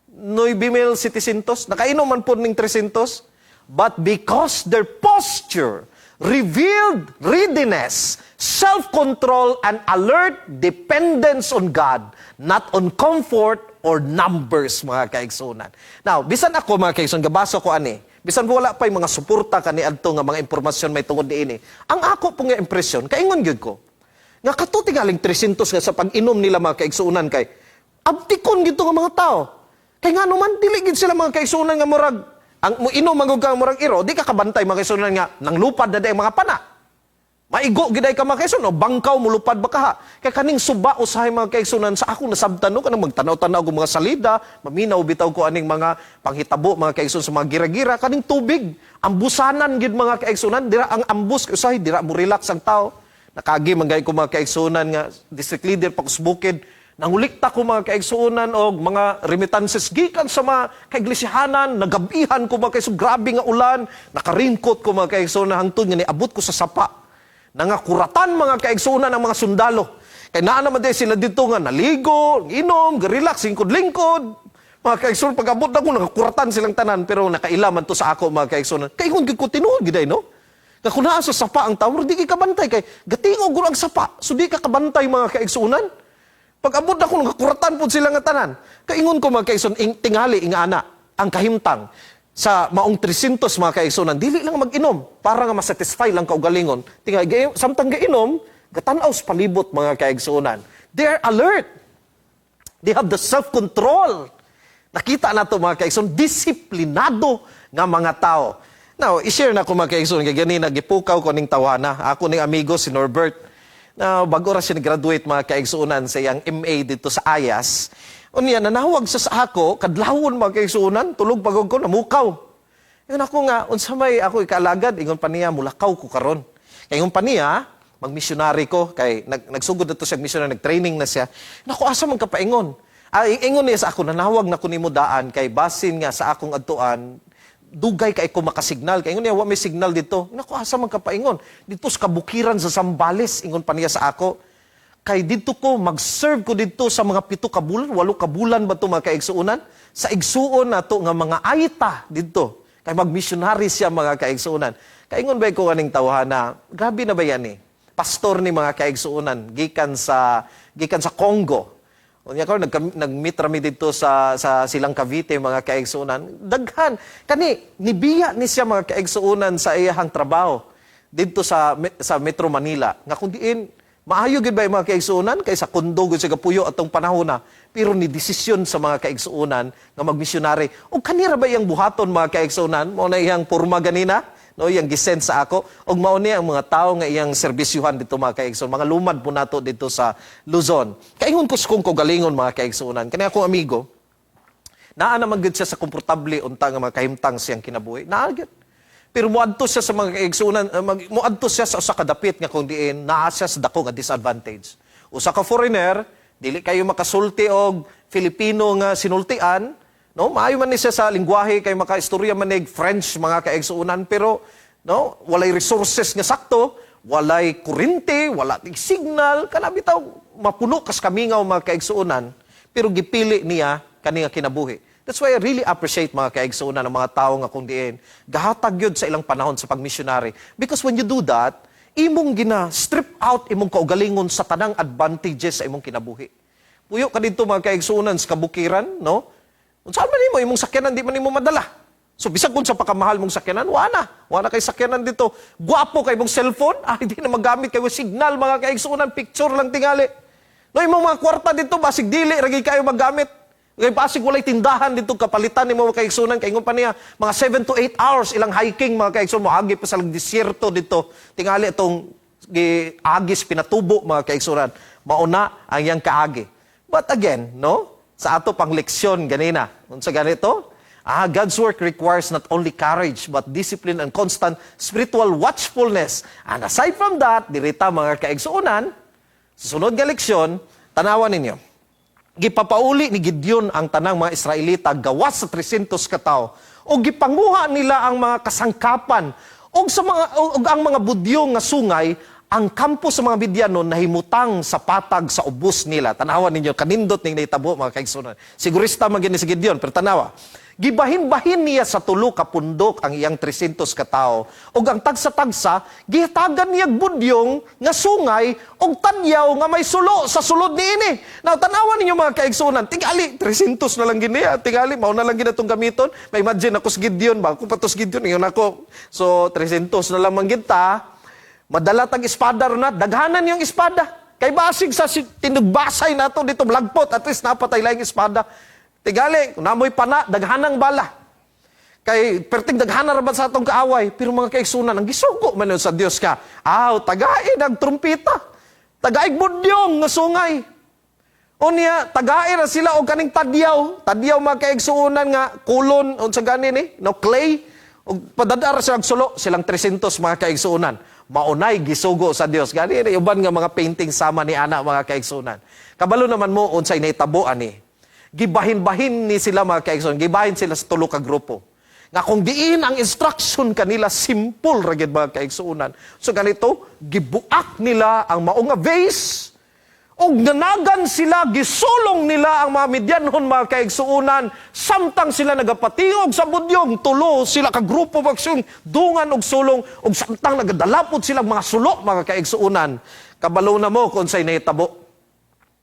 9,700? Nakainom man po ning 300? But because their posture revealed readiness, self-control, and alert dependence on God, not on comfort or numbers, mga kaigsunan. Now, bisan ako, mga kaigsunan, gabaso ko ani, bisan wala pa yung mga suporta kani adto nga mga impormasyon may tungod niini. Ang ako po nga impresyon, kaingon gyud ko, nga kato tingaling 300 nga sa pag-inom nila, mga kaigsunan, kay abtikon gyud to nga mga tao. Kay ngano man dili gid sila, mga kaigsunan, nga murag ang mo inom man gud ka murag iro, di ka kabantay, mga kaigsunan, nga nang lupad na day ang mga pana. Maigo giday ka, mga kaigsunan, o bangkaw mulupad ba kaha. Kay kaning suba usahay, mga kaigsunan, sa ako nasabtan no kanang magtanaw-tanaw og mga salida, maminaw bitaw ko aning mga panghitabo, mga kaigsunan, sa mga gira-gira kaning tubig. Ambusanan gid, mga kaigsunan, dira ang ambus usahay dira mo relax ang tao. Nakagi man gay ko, mga kaigsunan, nga district leader pa ko sa bukid. Nangulikta ko, mga kaigsuonan, og mga remittances gikan sa mga kaiglesihanan, nagabihan ko, mga kaigsuonan, grabe nga ulan, nakaringkot ko, mga kaigsuonan, hangtod nga niabot ko sa sapa. Nangakuratan, mga kaigsuonan, ang mga sundalo. Kay naa naman din sila dito nga naligo, inom, relax, lingkod-lingkod. Mga kaigsuonan, pag abot na ko, nakakuratan silang tanan, pero nakaila man to sa ako, mga kaigsuonan. Kay kung ko tinuod giday, no? Nga kung naa sa sapa ang tao, di ka kabantay kay gatingog ang sapa. So di ka kabantay, mga kaigsuonan. Pag abot ako, nakakuratan po sila nga tanan. Kaingon ko, mga kaigsuonan, tingali, ingana, ang kahimtang sa maong 300, mga kaigsuonan, dili lang mag-inom para nga masatisfy lang kaugalingon. Tingali, samtang gainom, gatanaw sa palibot, mga kaigsuonan. They are alert. They have the self-control. Nakita na to, mga kaigsoon, disiplinado nga mga tao. Now, i-share na ko, mga kaigsoon, kay ganina gipukaw ko ning tawana. Ako ning amigo si Norbert. Na bago ra siya nag-graduate, mga kaigsuonan, sa iyang MA dito sa IAS. Unya nanawag siya sa ako kadlawon, mga kaigsuonan, tulog pagod ko, namukaw. Ingon ako nga, unsa may ako ikaalagad? Ingon pa niya, mulakaw ko karon. Kay ingon pa niya, magmisyonary ko kay nagsugod na to siya missionary, nag-training na siya. Nako, asa man ka paingon? Ah, ingon niya sa ako, nanawag na ko nimo daan kay basin nga sa akong adtuan dugay kay ko makasignal. Kay ingon niya, wa may signal dito. Nako, asa man ka paingon? Dito sa kabukiran sa Zambales, ingon pa niya sa ako. Kay dito ko, mag-serve ko dito sa mga 7 ka bulan, 8 ka bulan ba ito, mga kaigsuonan? Sa igsuon na to nga mga Aeta dito. Kay mag-missionary siya, mga kaigsuonan. Kaingon ba ko kaning tawhana, grabe na ba yan eh? Pastor ni, mga kaigsuonan, gikan sa Congo. Unya ko nag-meet rami dito sa Silang Cavite, mga kaigsuonan. Daghan kani nibiya ni siya, mga kaigsuonan, sa iyahang trabaho dito sa Metro Manila. Nga kung diin maayo gid ba yung mga kaigsuonan kay sa kondo gud siya gapuyo atong panahon na, pero ni desisyon sa mga kaigsuonan nga magmisyonary. Og kanira ba iyang buhaton, mga kaigsuonan? Mao na iyang porma ganina, no, iyang gisend sa ako og mao ni ang mga tawo nga iyang serbisyuhan dito, mga kaigsuonan, mga lumad po nato dito sa Luzon. Kaingon ko sa kong kaugalingon, mga kaigsuonan, kani akong amigo, naa naman gud siya sa komportable unta nga mga kahimtang siyang kinabuhi. Naa gyud. Pero moadto siya sa mga kaigsuonan, moadto siya sa usa ka dapit nga kung diin naa siya sa dako nga disadvantage. Usa ka foreigner, dili kayo makasulti og Filipino nga sinultian, no? Maayo man ni siya sa lingwahe kay makaistorya man nig French, mga kaigsuonan, pero no, walay resources nga sakto, walay kuryente, wala ting signal, kana bitaw mapuno kas kamingaw, mga kaigsuonan, pero gipili niya kani nga kinabuhi. That's why I really appreciate, mga kaigsuonan, ang mga tao nga kung diin gahatag yun sa ilang panahon sa pagmisyonary. Because when you do that, imong gina strip out imong kaugalingon sa tanang advantages sa imong kinabuhi. Puyo ka dito, mga kaigsuonan, sa kabukiran, no? Unsa man nimo imong sakyanan, di man nimo madala. So bisag kung sa pakamahal mong sakyanan, wa na. Wa na kay sakyanan dito. Gwapo kay mong cellphone, ah, hindi na magamit kay signal, mga kaigsuonan, picture lang tingali. No, imong mga kwarta dito basig dili ra gyud kayo magamit. Kay basig walay tindahan dito kapalitan nimo, mga kaigsuonan. Kay ingon pa niya mga 7 to 8 hours ilang hiking, mga kaigsuonan, moagi pa sa disyerto dito. Tingali itong agis Pinatubo, mga kaigsuonan. Mauna ang iyang kaagi. But again, no? Sa ato pang leksyon ganina. Unsa ganito? Ah, God's work requires not only courage but discipline and constant spiritual watchfulness. And aside from that, dirita, mga kaigsuonan, sa sunod nga leksyon, tanawan ninyo. Gipapauli ni Gideon ang tanang mga Israelita gawas sa 300 ka tawo. O gipanguha nila ang mga kasangkapan og sa mga og ang mga budyong nga sungay. Ang kampo sa mga Midianon nahimutang sa patag sa ubos nila. Tanawa ninyo, kanindot ning nahitabo, mga kaigsuonan. Sigurista man gyud ni si Gideon, pero tanawa. Gibahin-bahin niya sa tulo ka pundok ang iyang 300 ka tawo. Ug ang tagsa-tagsa gihatagan niya budyong nga sungay ug tadyaw nga may sulo sa sulod niini. Now tanawa ninyo, mga kaigsuonan, tingali 300 na lang gini, tingali mao na lang gid atong gamiton. May imagine ako sa Gideon ba, kung patos Gideon ingon ako. So 300 na lang man gid ta. Madala tag espada ron na, daghanan yung espada. Kay basig sa tinugbasay nato dito lagpot, at least napatay lang espada. Tigali, kung namoy pana, daghanang bala. Kay perting daghana ra ba sa atong kaaway, pero mga kaigsuonan, ang gisugo man yun sa Dios ka. Aw, tagain ang trumpita. Tagaig budyong nga sungay. Unya, tagain ra sila og kaning tadyaw. Tadyaw, mga kaigsuonan, nga kulon unsa gani ni, no, clay. Ug padada ra silang sulo, silang 300, mga kaigsuonan. Maunay gisugo sa Dios. Gani ni uban nga mga painting sama ni ana, mga kaigsuonan. Kabalo naman mo unsay nahitabo ani. Gibahin-bahin ni sila, mga kaigsuonan. Gibahin sila sa tulo ka grupo. Nga kung diin ang instruction kanila simple ra gyud, mga kaigsuonan. So ganito, gibuak nila ang mao nga vase ug nanagan sila, gisulong nila ang mga Midianhon, mga kaigsuonan, samtang sila nagapatingog sa budyong, tulo sila ka grupo magsung dungan og sulong, ug samtang nagadalapod sila mga sulo, mga kaigsuonan. Kabalo na mo kung unsay nahitabo.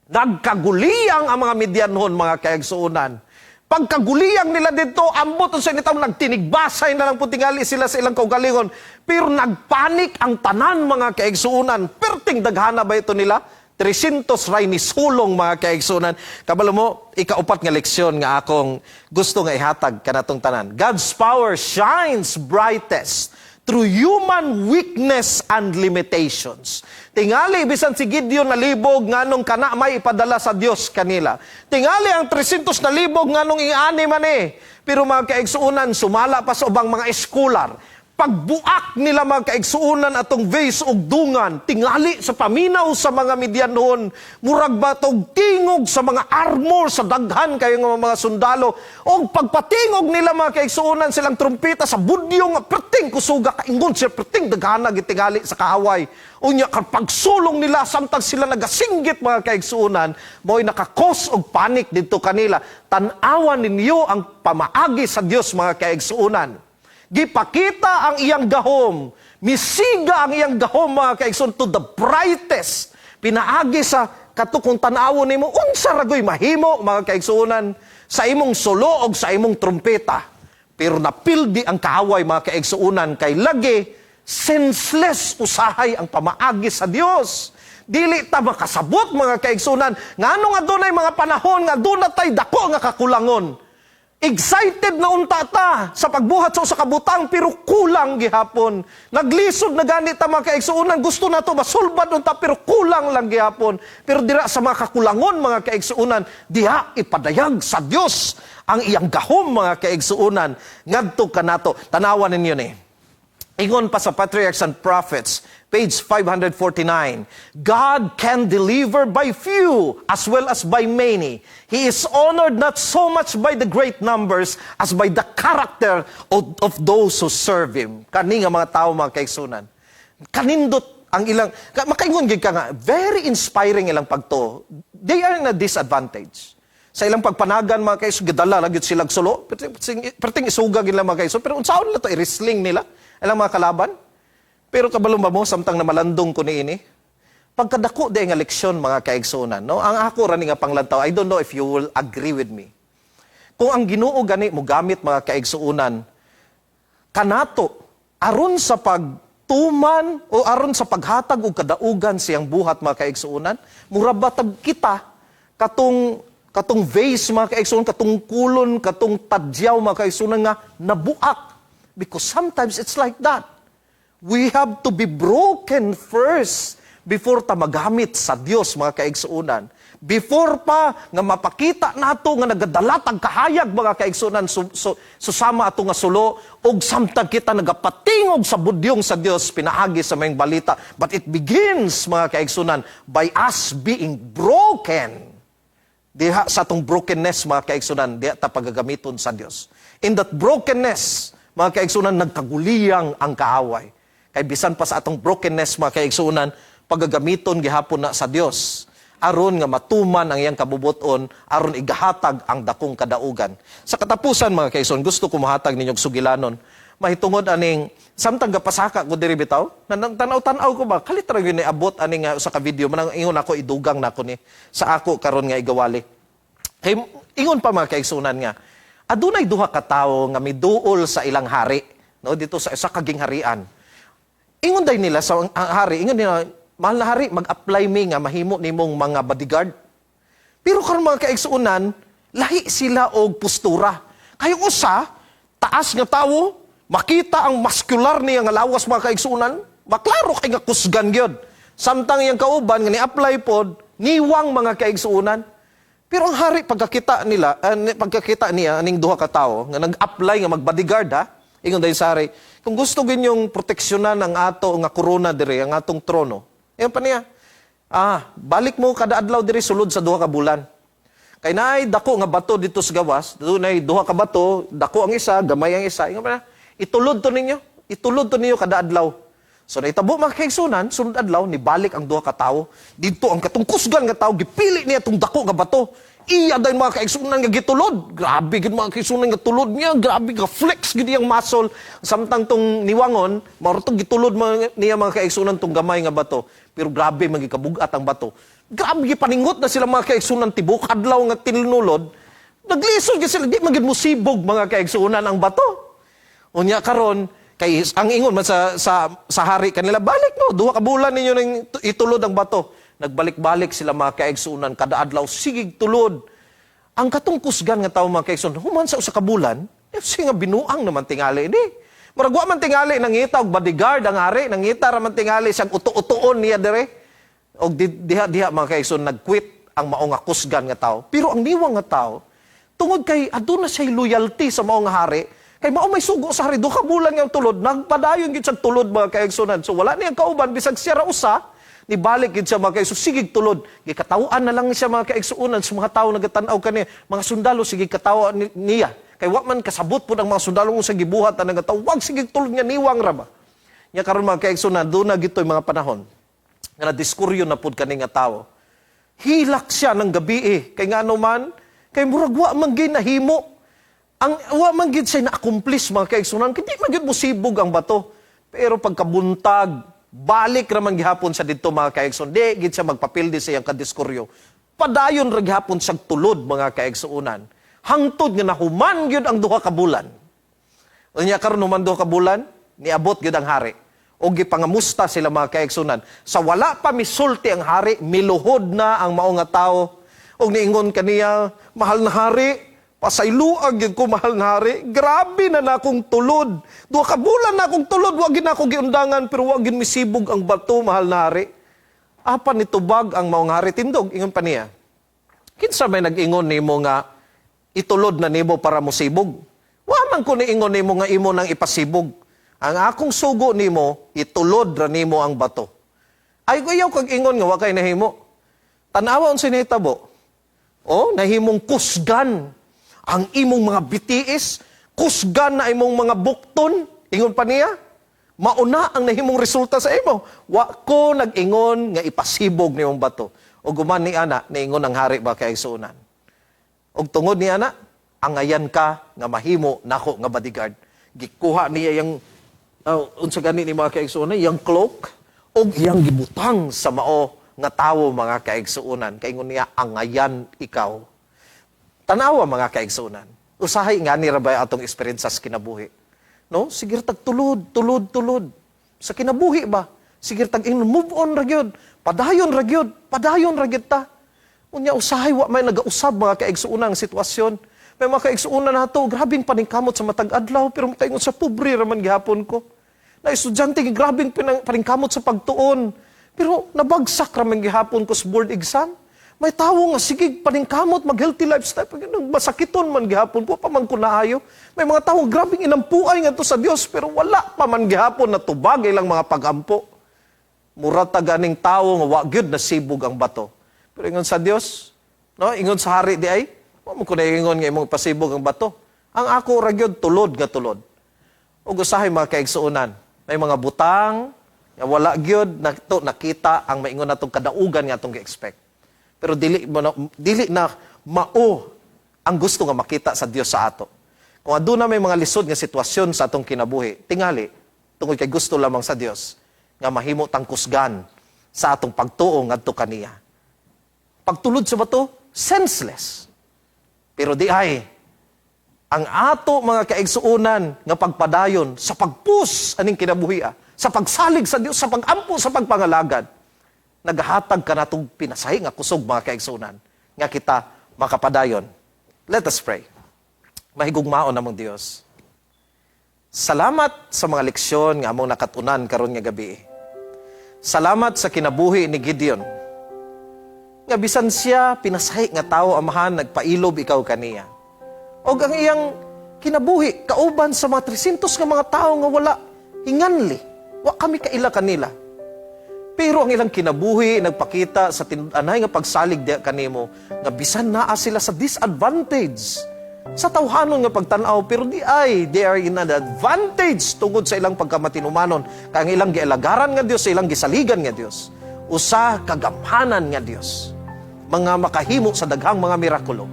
Nagkaguliyang ang mga Midianhon, mga kaigsuonan. Pagkaguliyang nila dito, ambot sa nitaw, nagtinigbasay na lang po tingali sila sa ilang kaugalingon. Pero nagpanik ang tanan, mga kaigsuonan. Perting daghana ba ito nila? 300 ray ni sulong, mga kaigsuonan. Kabalo mo, ikaupat nga leksyon nga akong gusto nga ihatag kanatong tanan. God's power shines brightest through human weakness and limitations. Tingali bisan si Gideon nalibog, nganong kana may ipadala sa Dios kanila? Tingali ang 300 nalibog, nganong iani man eh? Pero, mga kaigsuonan, sumala pa sa ubang mga scholar, pagbuak nila, mga kaigsuonan, atong vase og dungan, tingali sa paminaw sa mga Midianhon, murag batog tingog sa mga armor sa daghan kayo nga mga sundalo. Og pagpatingog nila, mga kaigsuonan, silang trumpeta sa budyong nga perting kusuga, kaingon siya perting daghana gitingali sa kaaway. Unya pagsulong nila, samtang sila nagasinggit, mga kaigsuonan, mo'y naka-cause og panic didto kanila. Tan-awan ninyo ang pamaagi sa Dios, mga kaigsuonan. Gipakita ang iyang gahom. Misiga ang iyang gahom, mga kaigsoon, to the brightest. Pinaagi sa kato kung tan-awon nimo, unsa ragoy mahimo, mga kaigsuonan, sa imong sulo og sa imong trumpeta. Pero napildi ang kaaway, mga kaigsuonan, kay lagi senseless usahay ang pamaagi sa Dios. Dili ta makasabot, mga kaigsuonan, ngano nga dunay mga panahon nga duna tay dako nga kakulangon. Excited na unta ta sa pagbuhat sa usa ka butang, pero kulang gihapon. Naglisod na gani ta, mga kaigsuonan, gusto na to masulbad unta, pero kulang lang gihapon. Pero dira sa mga kakulangon, mga kaigsuonan, diha ipadayag sa Dios ang iyang gahom, mga kaigsuonan, ngadto kanato. Tanawan ninyo ni. Ingon pa sa Patriarchs and Prophets, page 549, "God can deliver by few as well as by many. He is honored not so much by the great numbers as by the character of those who serve Him." Kani nga mga tao, mga kaigsuonan. Kanindot ang ilang, makaingon gid ka nga, very inspiring ilang pagtuo. They are in a disadvantage. Sa ilang pagpanagan, mga kaigsuonan, gidala lang gyud silang sulo. Perting isuga gid mga kaigsuonan. Pero unsaon nila to, i-wrestling nila ilang mga kalaban? Pero kabalo ba mo, samtang namalandong ko niini, pagkadako di nga leksyon, mga kaigsuonan, no? Ang ako ra ni nga panglantaw, I don't know if you will agree with me. Kung ang Ginoo gani mo gamit, mga kaigsuonan, kanato aron sa pagtuman o aron sa paghatag og kadaugan siyang buhat, mga kaigsuonan, mura ba tag kita katong vase, mga kaigsuonan, katong kulon, katong tadyaw, mga kaigsuonan, nga nabuak? Because sometimes it's like that. We have to be broken first before ta magamit sa Dios, mga kaigsuonan. Before pa nga mapakita nato nga nagadala tag kahayag, mga kaigsuonan, susama ato nga sulo og samtang kita nagapatingog sa budyong sa Dios pinaagi sa maayong balita. But it begins, mga kaigsuonan, by us being broken. Diha sa atong brokenness, mga kaigsuonan, diha ta pagagamiton sa Dios. In that brokenness, mga kaigsuonan, nagkaguliyang ang kaaway. Kay bisan pa sa atong brokenness, mga kaigsuonan, pagagamiton gihapon na sa Dios aron nga matuman ang iyang kabubuton, aron igahatag ang dakong kadaugan. Sa katapusan, mga kaigsoon, gusto ko mohatag ninyo og sugilanon. Mahitungod aning samtang gapasaka ko diri bitaw, tanaw-tanaw ko ba, kalit ra gyud ni abot ani nga usa ka video, manang ingon ako idugang nako ni sa ako karon nga igawali. Kay ingon pa, mga kaigsuonan, nga adunay duha ka tawo nga miduol sa ilang hari, no, dito sa usa ka gingharian. Ingon day nila sa ang hari, ingon nila, "Mahal na hari, mag-apply mi nga mahimo nimong mga bodyguard." Pero karon, mga kaigsuonan, lahi sila og postura. Kay usa, taas nga tawo, makita ang muscular niya nga lawas, mga kaigsuonan, maklaro kay nga kusgan gyud. Samtang iyang kauban nga ni-apply pod, niwang, mga kaigsuonan. Pero ang hari, pagkakita nila, pagkakita niya aning duha ka tawo nga nag-apply nga mag-bodyguard ha, ingon dahil sa hari, "Kung gusto ginyong proteksyonan ang ato nga korona dire, ang atong trono," ingon pa niya, "balik mo kada adlaw diri sulod sa 2 ka bulan. Kay naay dako nga bato dito sa gawas, dunay duha ka bato, dako ang isa, gamay ang isa." Ingon pa niya, "Itulod to ninyo, itulod to ninyo kada adlaw." So naitabo, mga kaigsuonan, sunod adlaw, nibalik ang duha ka tawo. Dito ang katong kusgan nga tawo, gipili niya itong dako nga bato. Iya dahil, mga kaigsuonan, nga gitulod. Grabe gid, mga kaigsuonan, nga tulod niya, grabe nga flex gid iyang muscle. Samtang tong niwangon, mao tong gitulod mga, niya, mga kaigsuonan, tong gamay nga bato. Pero grabe man gikabugat ang bato. Grabe gipaningot na sila, mga kaigsuonan, tibok adlaw nga tinulod. Naglisod gid sila, di man gid musibog, mga kaigsuonan, ang bato. Unya karon kay ang ingon man sa hari kanila, "Balik mo, 2 ka bulan ninyo nang itulod ang bato." Nagbalik-balik sila, mga kaigsuonan, kada adlaw sigig tulod. Ang katong kusgan nga tawo, mga kaigsuonan, human sa 1 ka bulan, eh, siya nga binuang naman tingali ni. Murag wa man tingali nangita og bodyguard ang hari, nangita ra man tingali siyang uto-utoon niya dire. Og diha diha, mga kaigsoon, nag-quit ang mao nga kusgan nga tao. Pero ang niwang nga tao, tungod kay aduna siya loyalty sa mao nga hari, kay mao may sugo sa hari, 2 ka bulan nga tulod, nagpadayon gid siya tulod, mga kaigsunan. So wala niyang kauban bisag siya ra usa, nibalik gid siya, mga kaigsunan, sige tulod. Gikatawaan na lang siya, mga kaigsunan, sa mga tao nagatan-aw kaniya, mga sundalo sige katawa niya. Kay wa man kasabot pud ang mga sundalo sa gibuhat ana nga tawo, wag sige tulod nga niwang ra ba. Nya karon, mga kaigsunan, duna gitoy mga panahon nga nadiskuryo na pud kani nga tawo. Hilak siya ng gabi eh. Kay ngano man, kay murag wa man gid nahimo. Ang wa man gid siya na-accomplish, mga kaigsunan, kay di man gid mosibog ang bato. Pero pagkabuntag, balik ra man gihapon siya didto, mga kaigsunan. Di gid siya magpapildi sa iyang kadiskuryo. Padayon ra gihapon siyang tulod, mga kaigsunan. Hangtod nga nahuman gyud ang 2 ka bulan. Unya karon human 2 ka bulan, niabot gyud ang hari. O gipangamusta sila, mga kaigsunan. Sa wala pa misulti ang hari, miluhod na ang mao nga tao. Og niingon kaniya, "Mahal na hari, pasayloa gyud ko, mahal na hari. Grabe na nakong tulod. 2 ka bulan na akong tulod, wa gyud nako giundangan, pero wa gyud misibog ang bato, mahal na hari." Apan nitubag ang maong hari, "Tindog," ingon pa niya. "Kinsa may nag-ingon nimo nga itulod na nimo para mosibog? Wa man ko niingon nimo nga imo nang ipasibog. Ang akong sugo nimo, itulod ra nimo ang bato. Ay, ayaw kag ingon nga wa kay nahimo." Tanawa unsa nahitabo. Oh, nahimong kusgan ang imong mga bitiis, kusgan na imong mga bukton, ingon pa niya. Mauna ang nahimong resulta sa imo. Wa ko nag-ingon nga ipasibog nimong bato. O guman ni ana, niingon ang hari ba, kaigsuonan. Og tungod ni ana, angayan ka nga mahimo nako nga bodyguard. Gikuha niya yung unsa gani ni, mga kaigsuonan, yang cloak og iyang gibutang sa mao nga tawo, mga kaigsuonan. Kaingon niya, "Angayan ikaw." Tanawa, mga kaigsuonan. Usahay nga ni rabay atong experience sa kinabuhi. No? Sige tag tulod, tulod, tulod. Sa kinabuhi ba? Sige tag ingon, move on ra gyud. Padayon ra gyud, padayon ra gyud ta. Unya usahay wa may nagausab, mga kaigsuonan, ang sitwasyon. May mga kaigsuonan nato, grabing paningkamot sa matag adlaw, pero makaingon sa pobre ra man gihapon ko. Na estudyante, grabing paningkamot sa pagtuon. Pero nabagsak ra man gihapon ko sa board exam. May tawo nga sige paningkamot mag healthy lifestyle, pero masakiton man gihapon ko pa man ko naayo. May mga tawo grabing inampuay ngadto sa Dios, pero wala pa man gihapon natubag ilang mga pagampo. Mura ta ganing tawo nga wa gyud nasibog ang bato. Pero ingon sa Dios, no, ingon sa hari di ay, wa mo ko ingon nga imong pasibog ang bato. Ang ako ra gyud tulod nga tulod. Ug usahay, mga kaigsuonan, may mga butang nga wala gyud nato nakita ang maingon natong kadaugan nga atong gi-expect. Pero dili na mao ang gusto nga makita sa Dios sa ato. Kung aduna may mga lisod nga sitwasyon sa atong kinabuhi, tingali tungod kay gusto lamang sa Dios nga mahimo tang kusgan sa atong pagtuo ngadto kaniya. Pagtulod sa bato, senseless. Pero di ay, ang ato, mga kaigsuonan, nga pagpadayon sa pagpus aning kinabuhi, sa pagsalig sa Dios, sa pagampo, sa pagpangalagad, nagahatag ka natong pinasahi nga kusog, mga kaigsuonan, nga kita makapadayon. Let us pray. Mahigugmaon namong Dios, salamat sa mga leksyon nga among nakatunan karon nga gabi. Salamat sa kinabuhi ni Gideon. Nga bisan siya pinasahi nga tao, Amahan, nagpailob ikaw kaniya. Og ang iyang kinabuhi kauban sa mga 300 nga mga tao nga wala hinganli. Wa kami kaila kanila. Pero ang ilang kinabuhi nagpakita sa tinud-anay nga pagsalig diha kanimo nga bisan naa sila sa disadvantage sa tawhanon nga pagtan-aw, pero di ay they are in an advantage tungod sa ilang pagkamatinumanon kay ang ilang gialagaran nga Dios, sa ilang gisaligan nga Dios, usa ka gamhanan nga Dios, mga makahimo sa daghang mga mirakulo,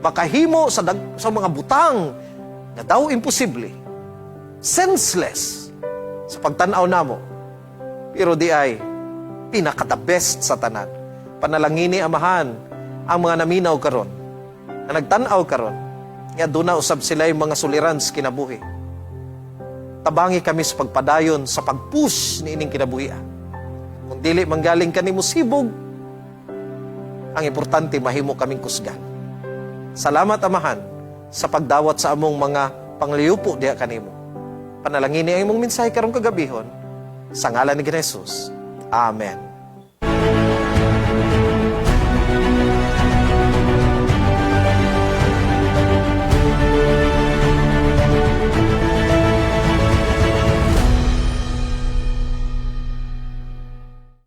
makahimo sa mga butang nga daw imposible, senseless sa pagtan-aw namo, pero di ay pinaka the best sa tanan. Panalangini, Amahan, ang mga naminaw karon, nga nagtan-aw karon, nga duna usab sila yung mga suliran sa kinabuhi. Tabangi kami sa pagpadayon sa pagpush ni ining kinabuhi. Kung dili manggaling kanimo sibog, ang importante mahimo kaming kusgan. Salamat, Amahan, sa pagdawat sa among mga pangliyupo diha kanimo. Panalangini ang imong mensahe karong kagabihon. Sa ngalan ni Jesus. Amen.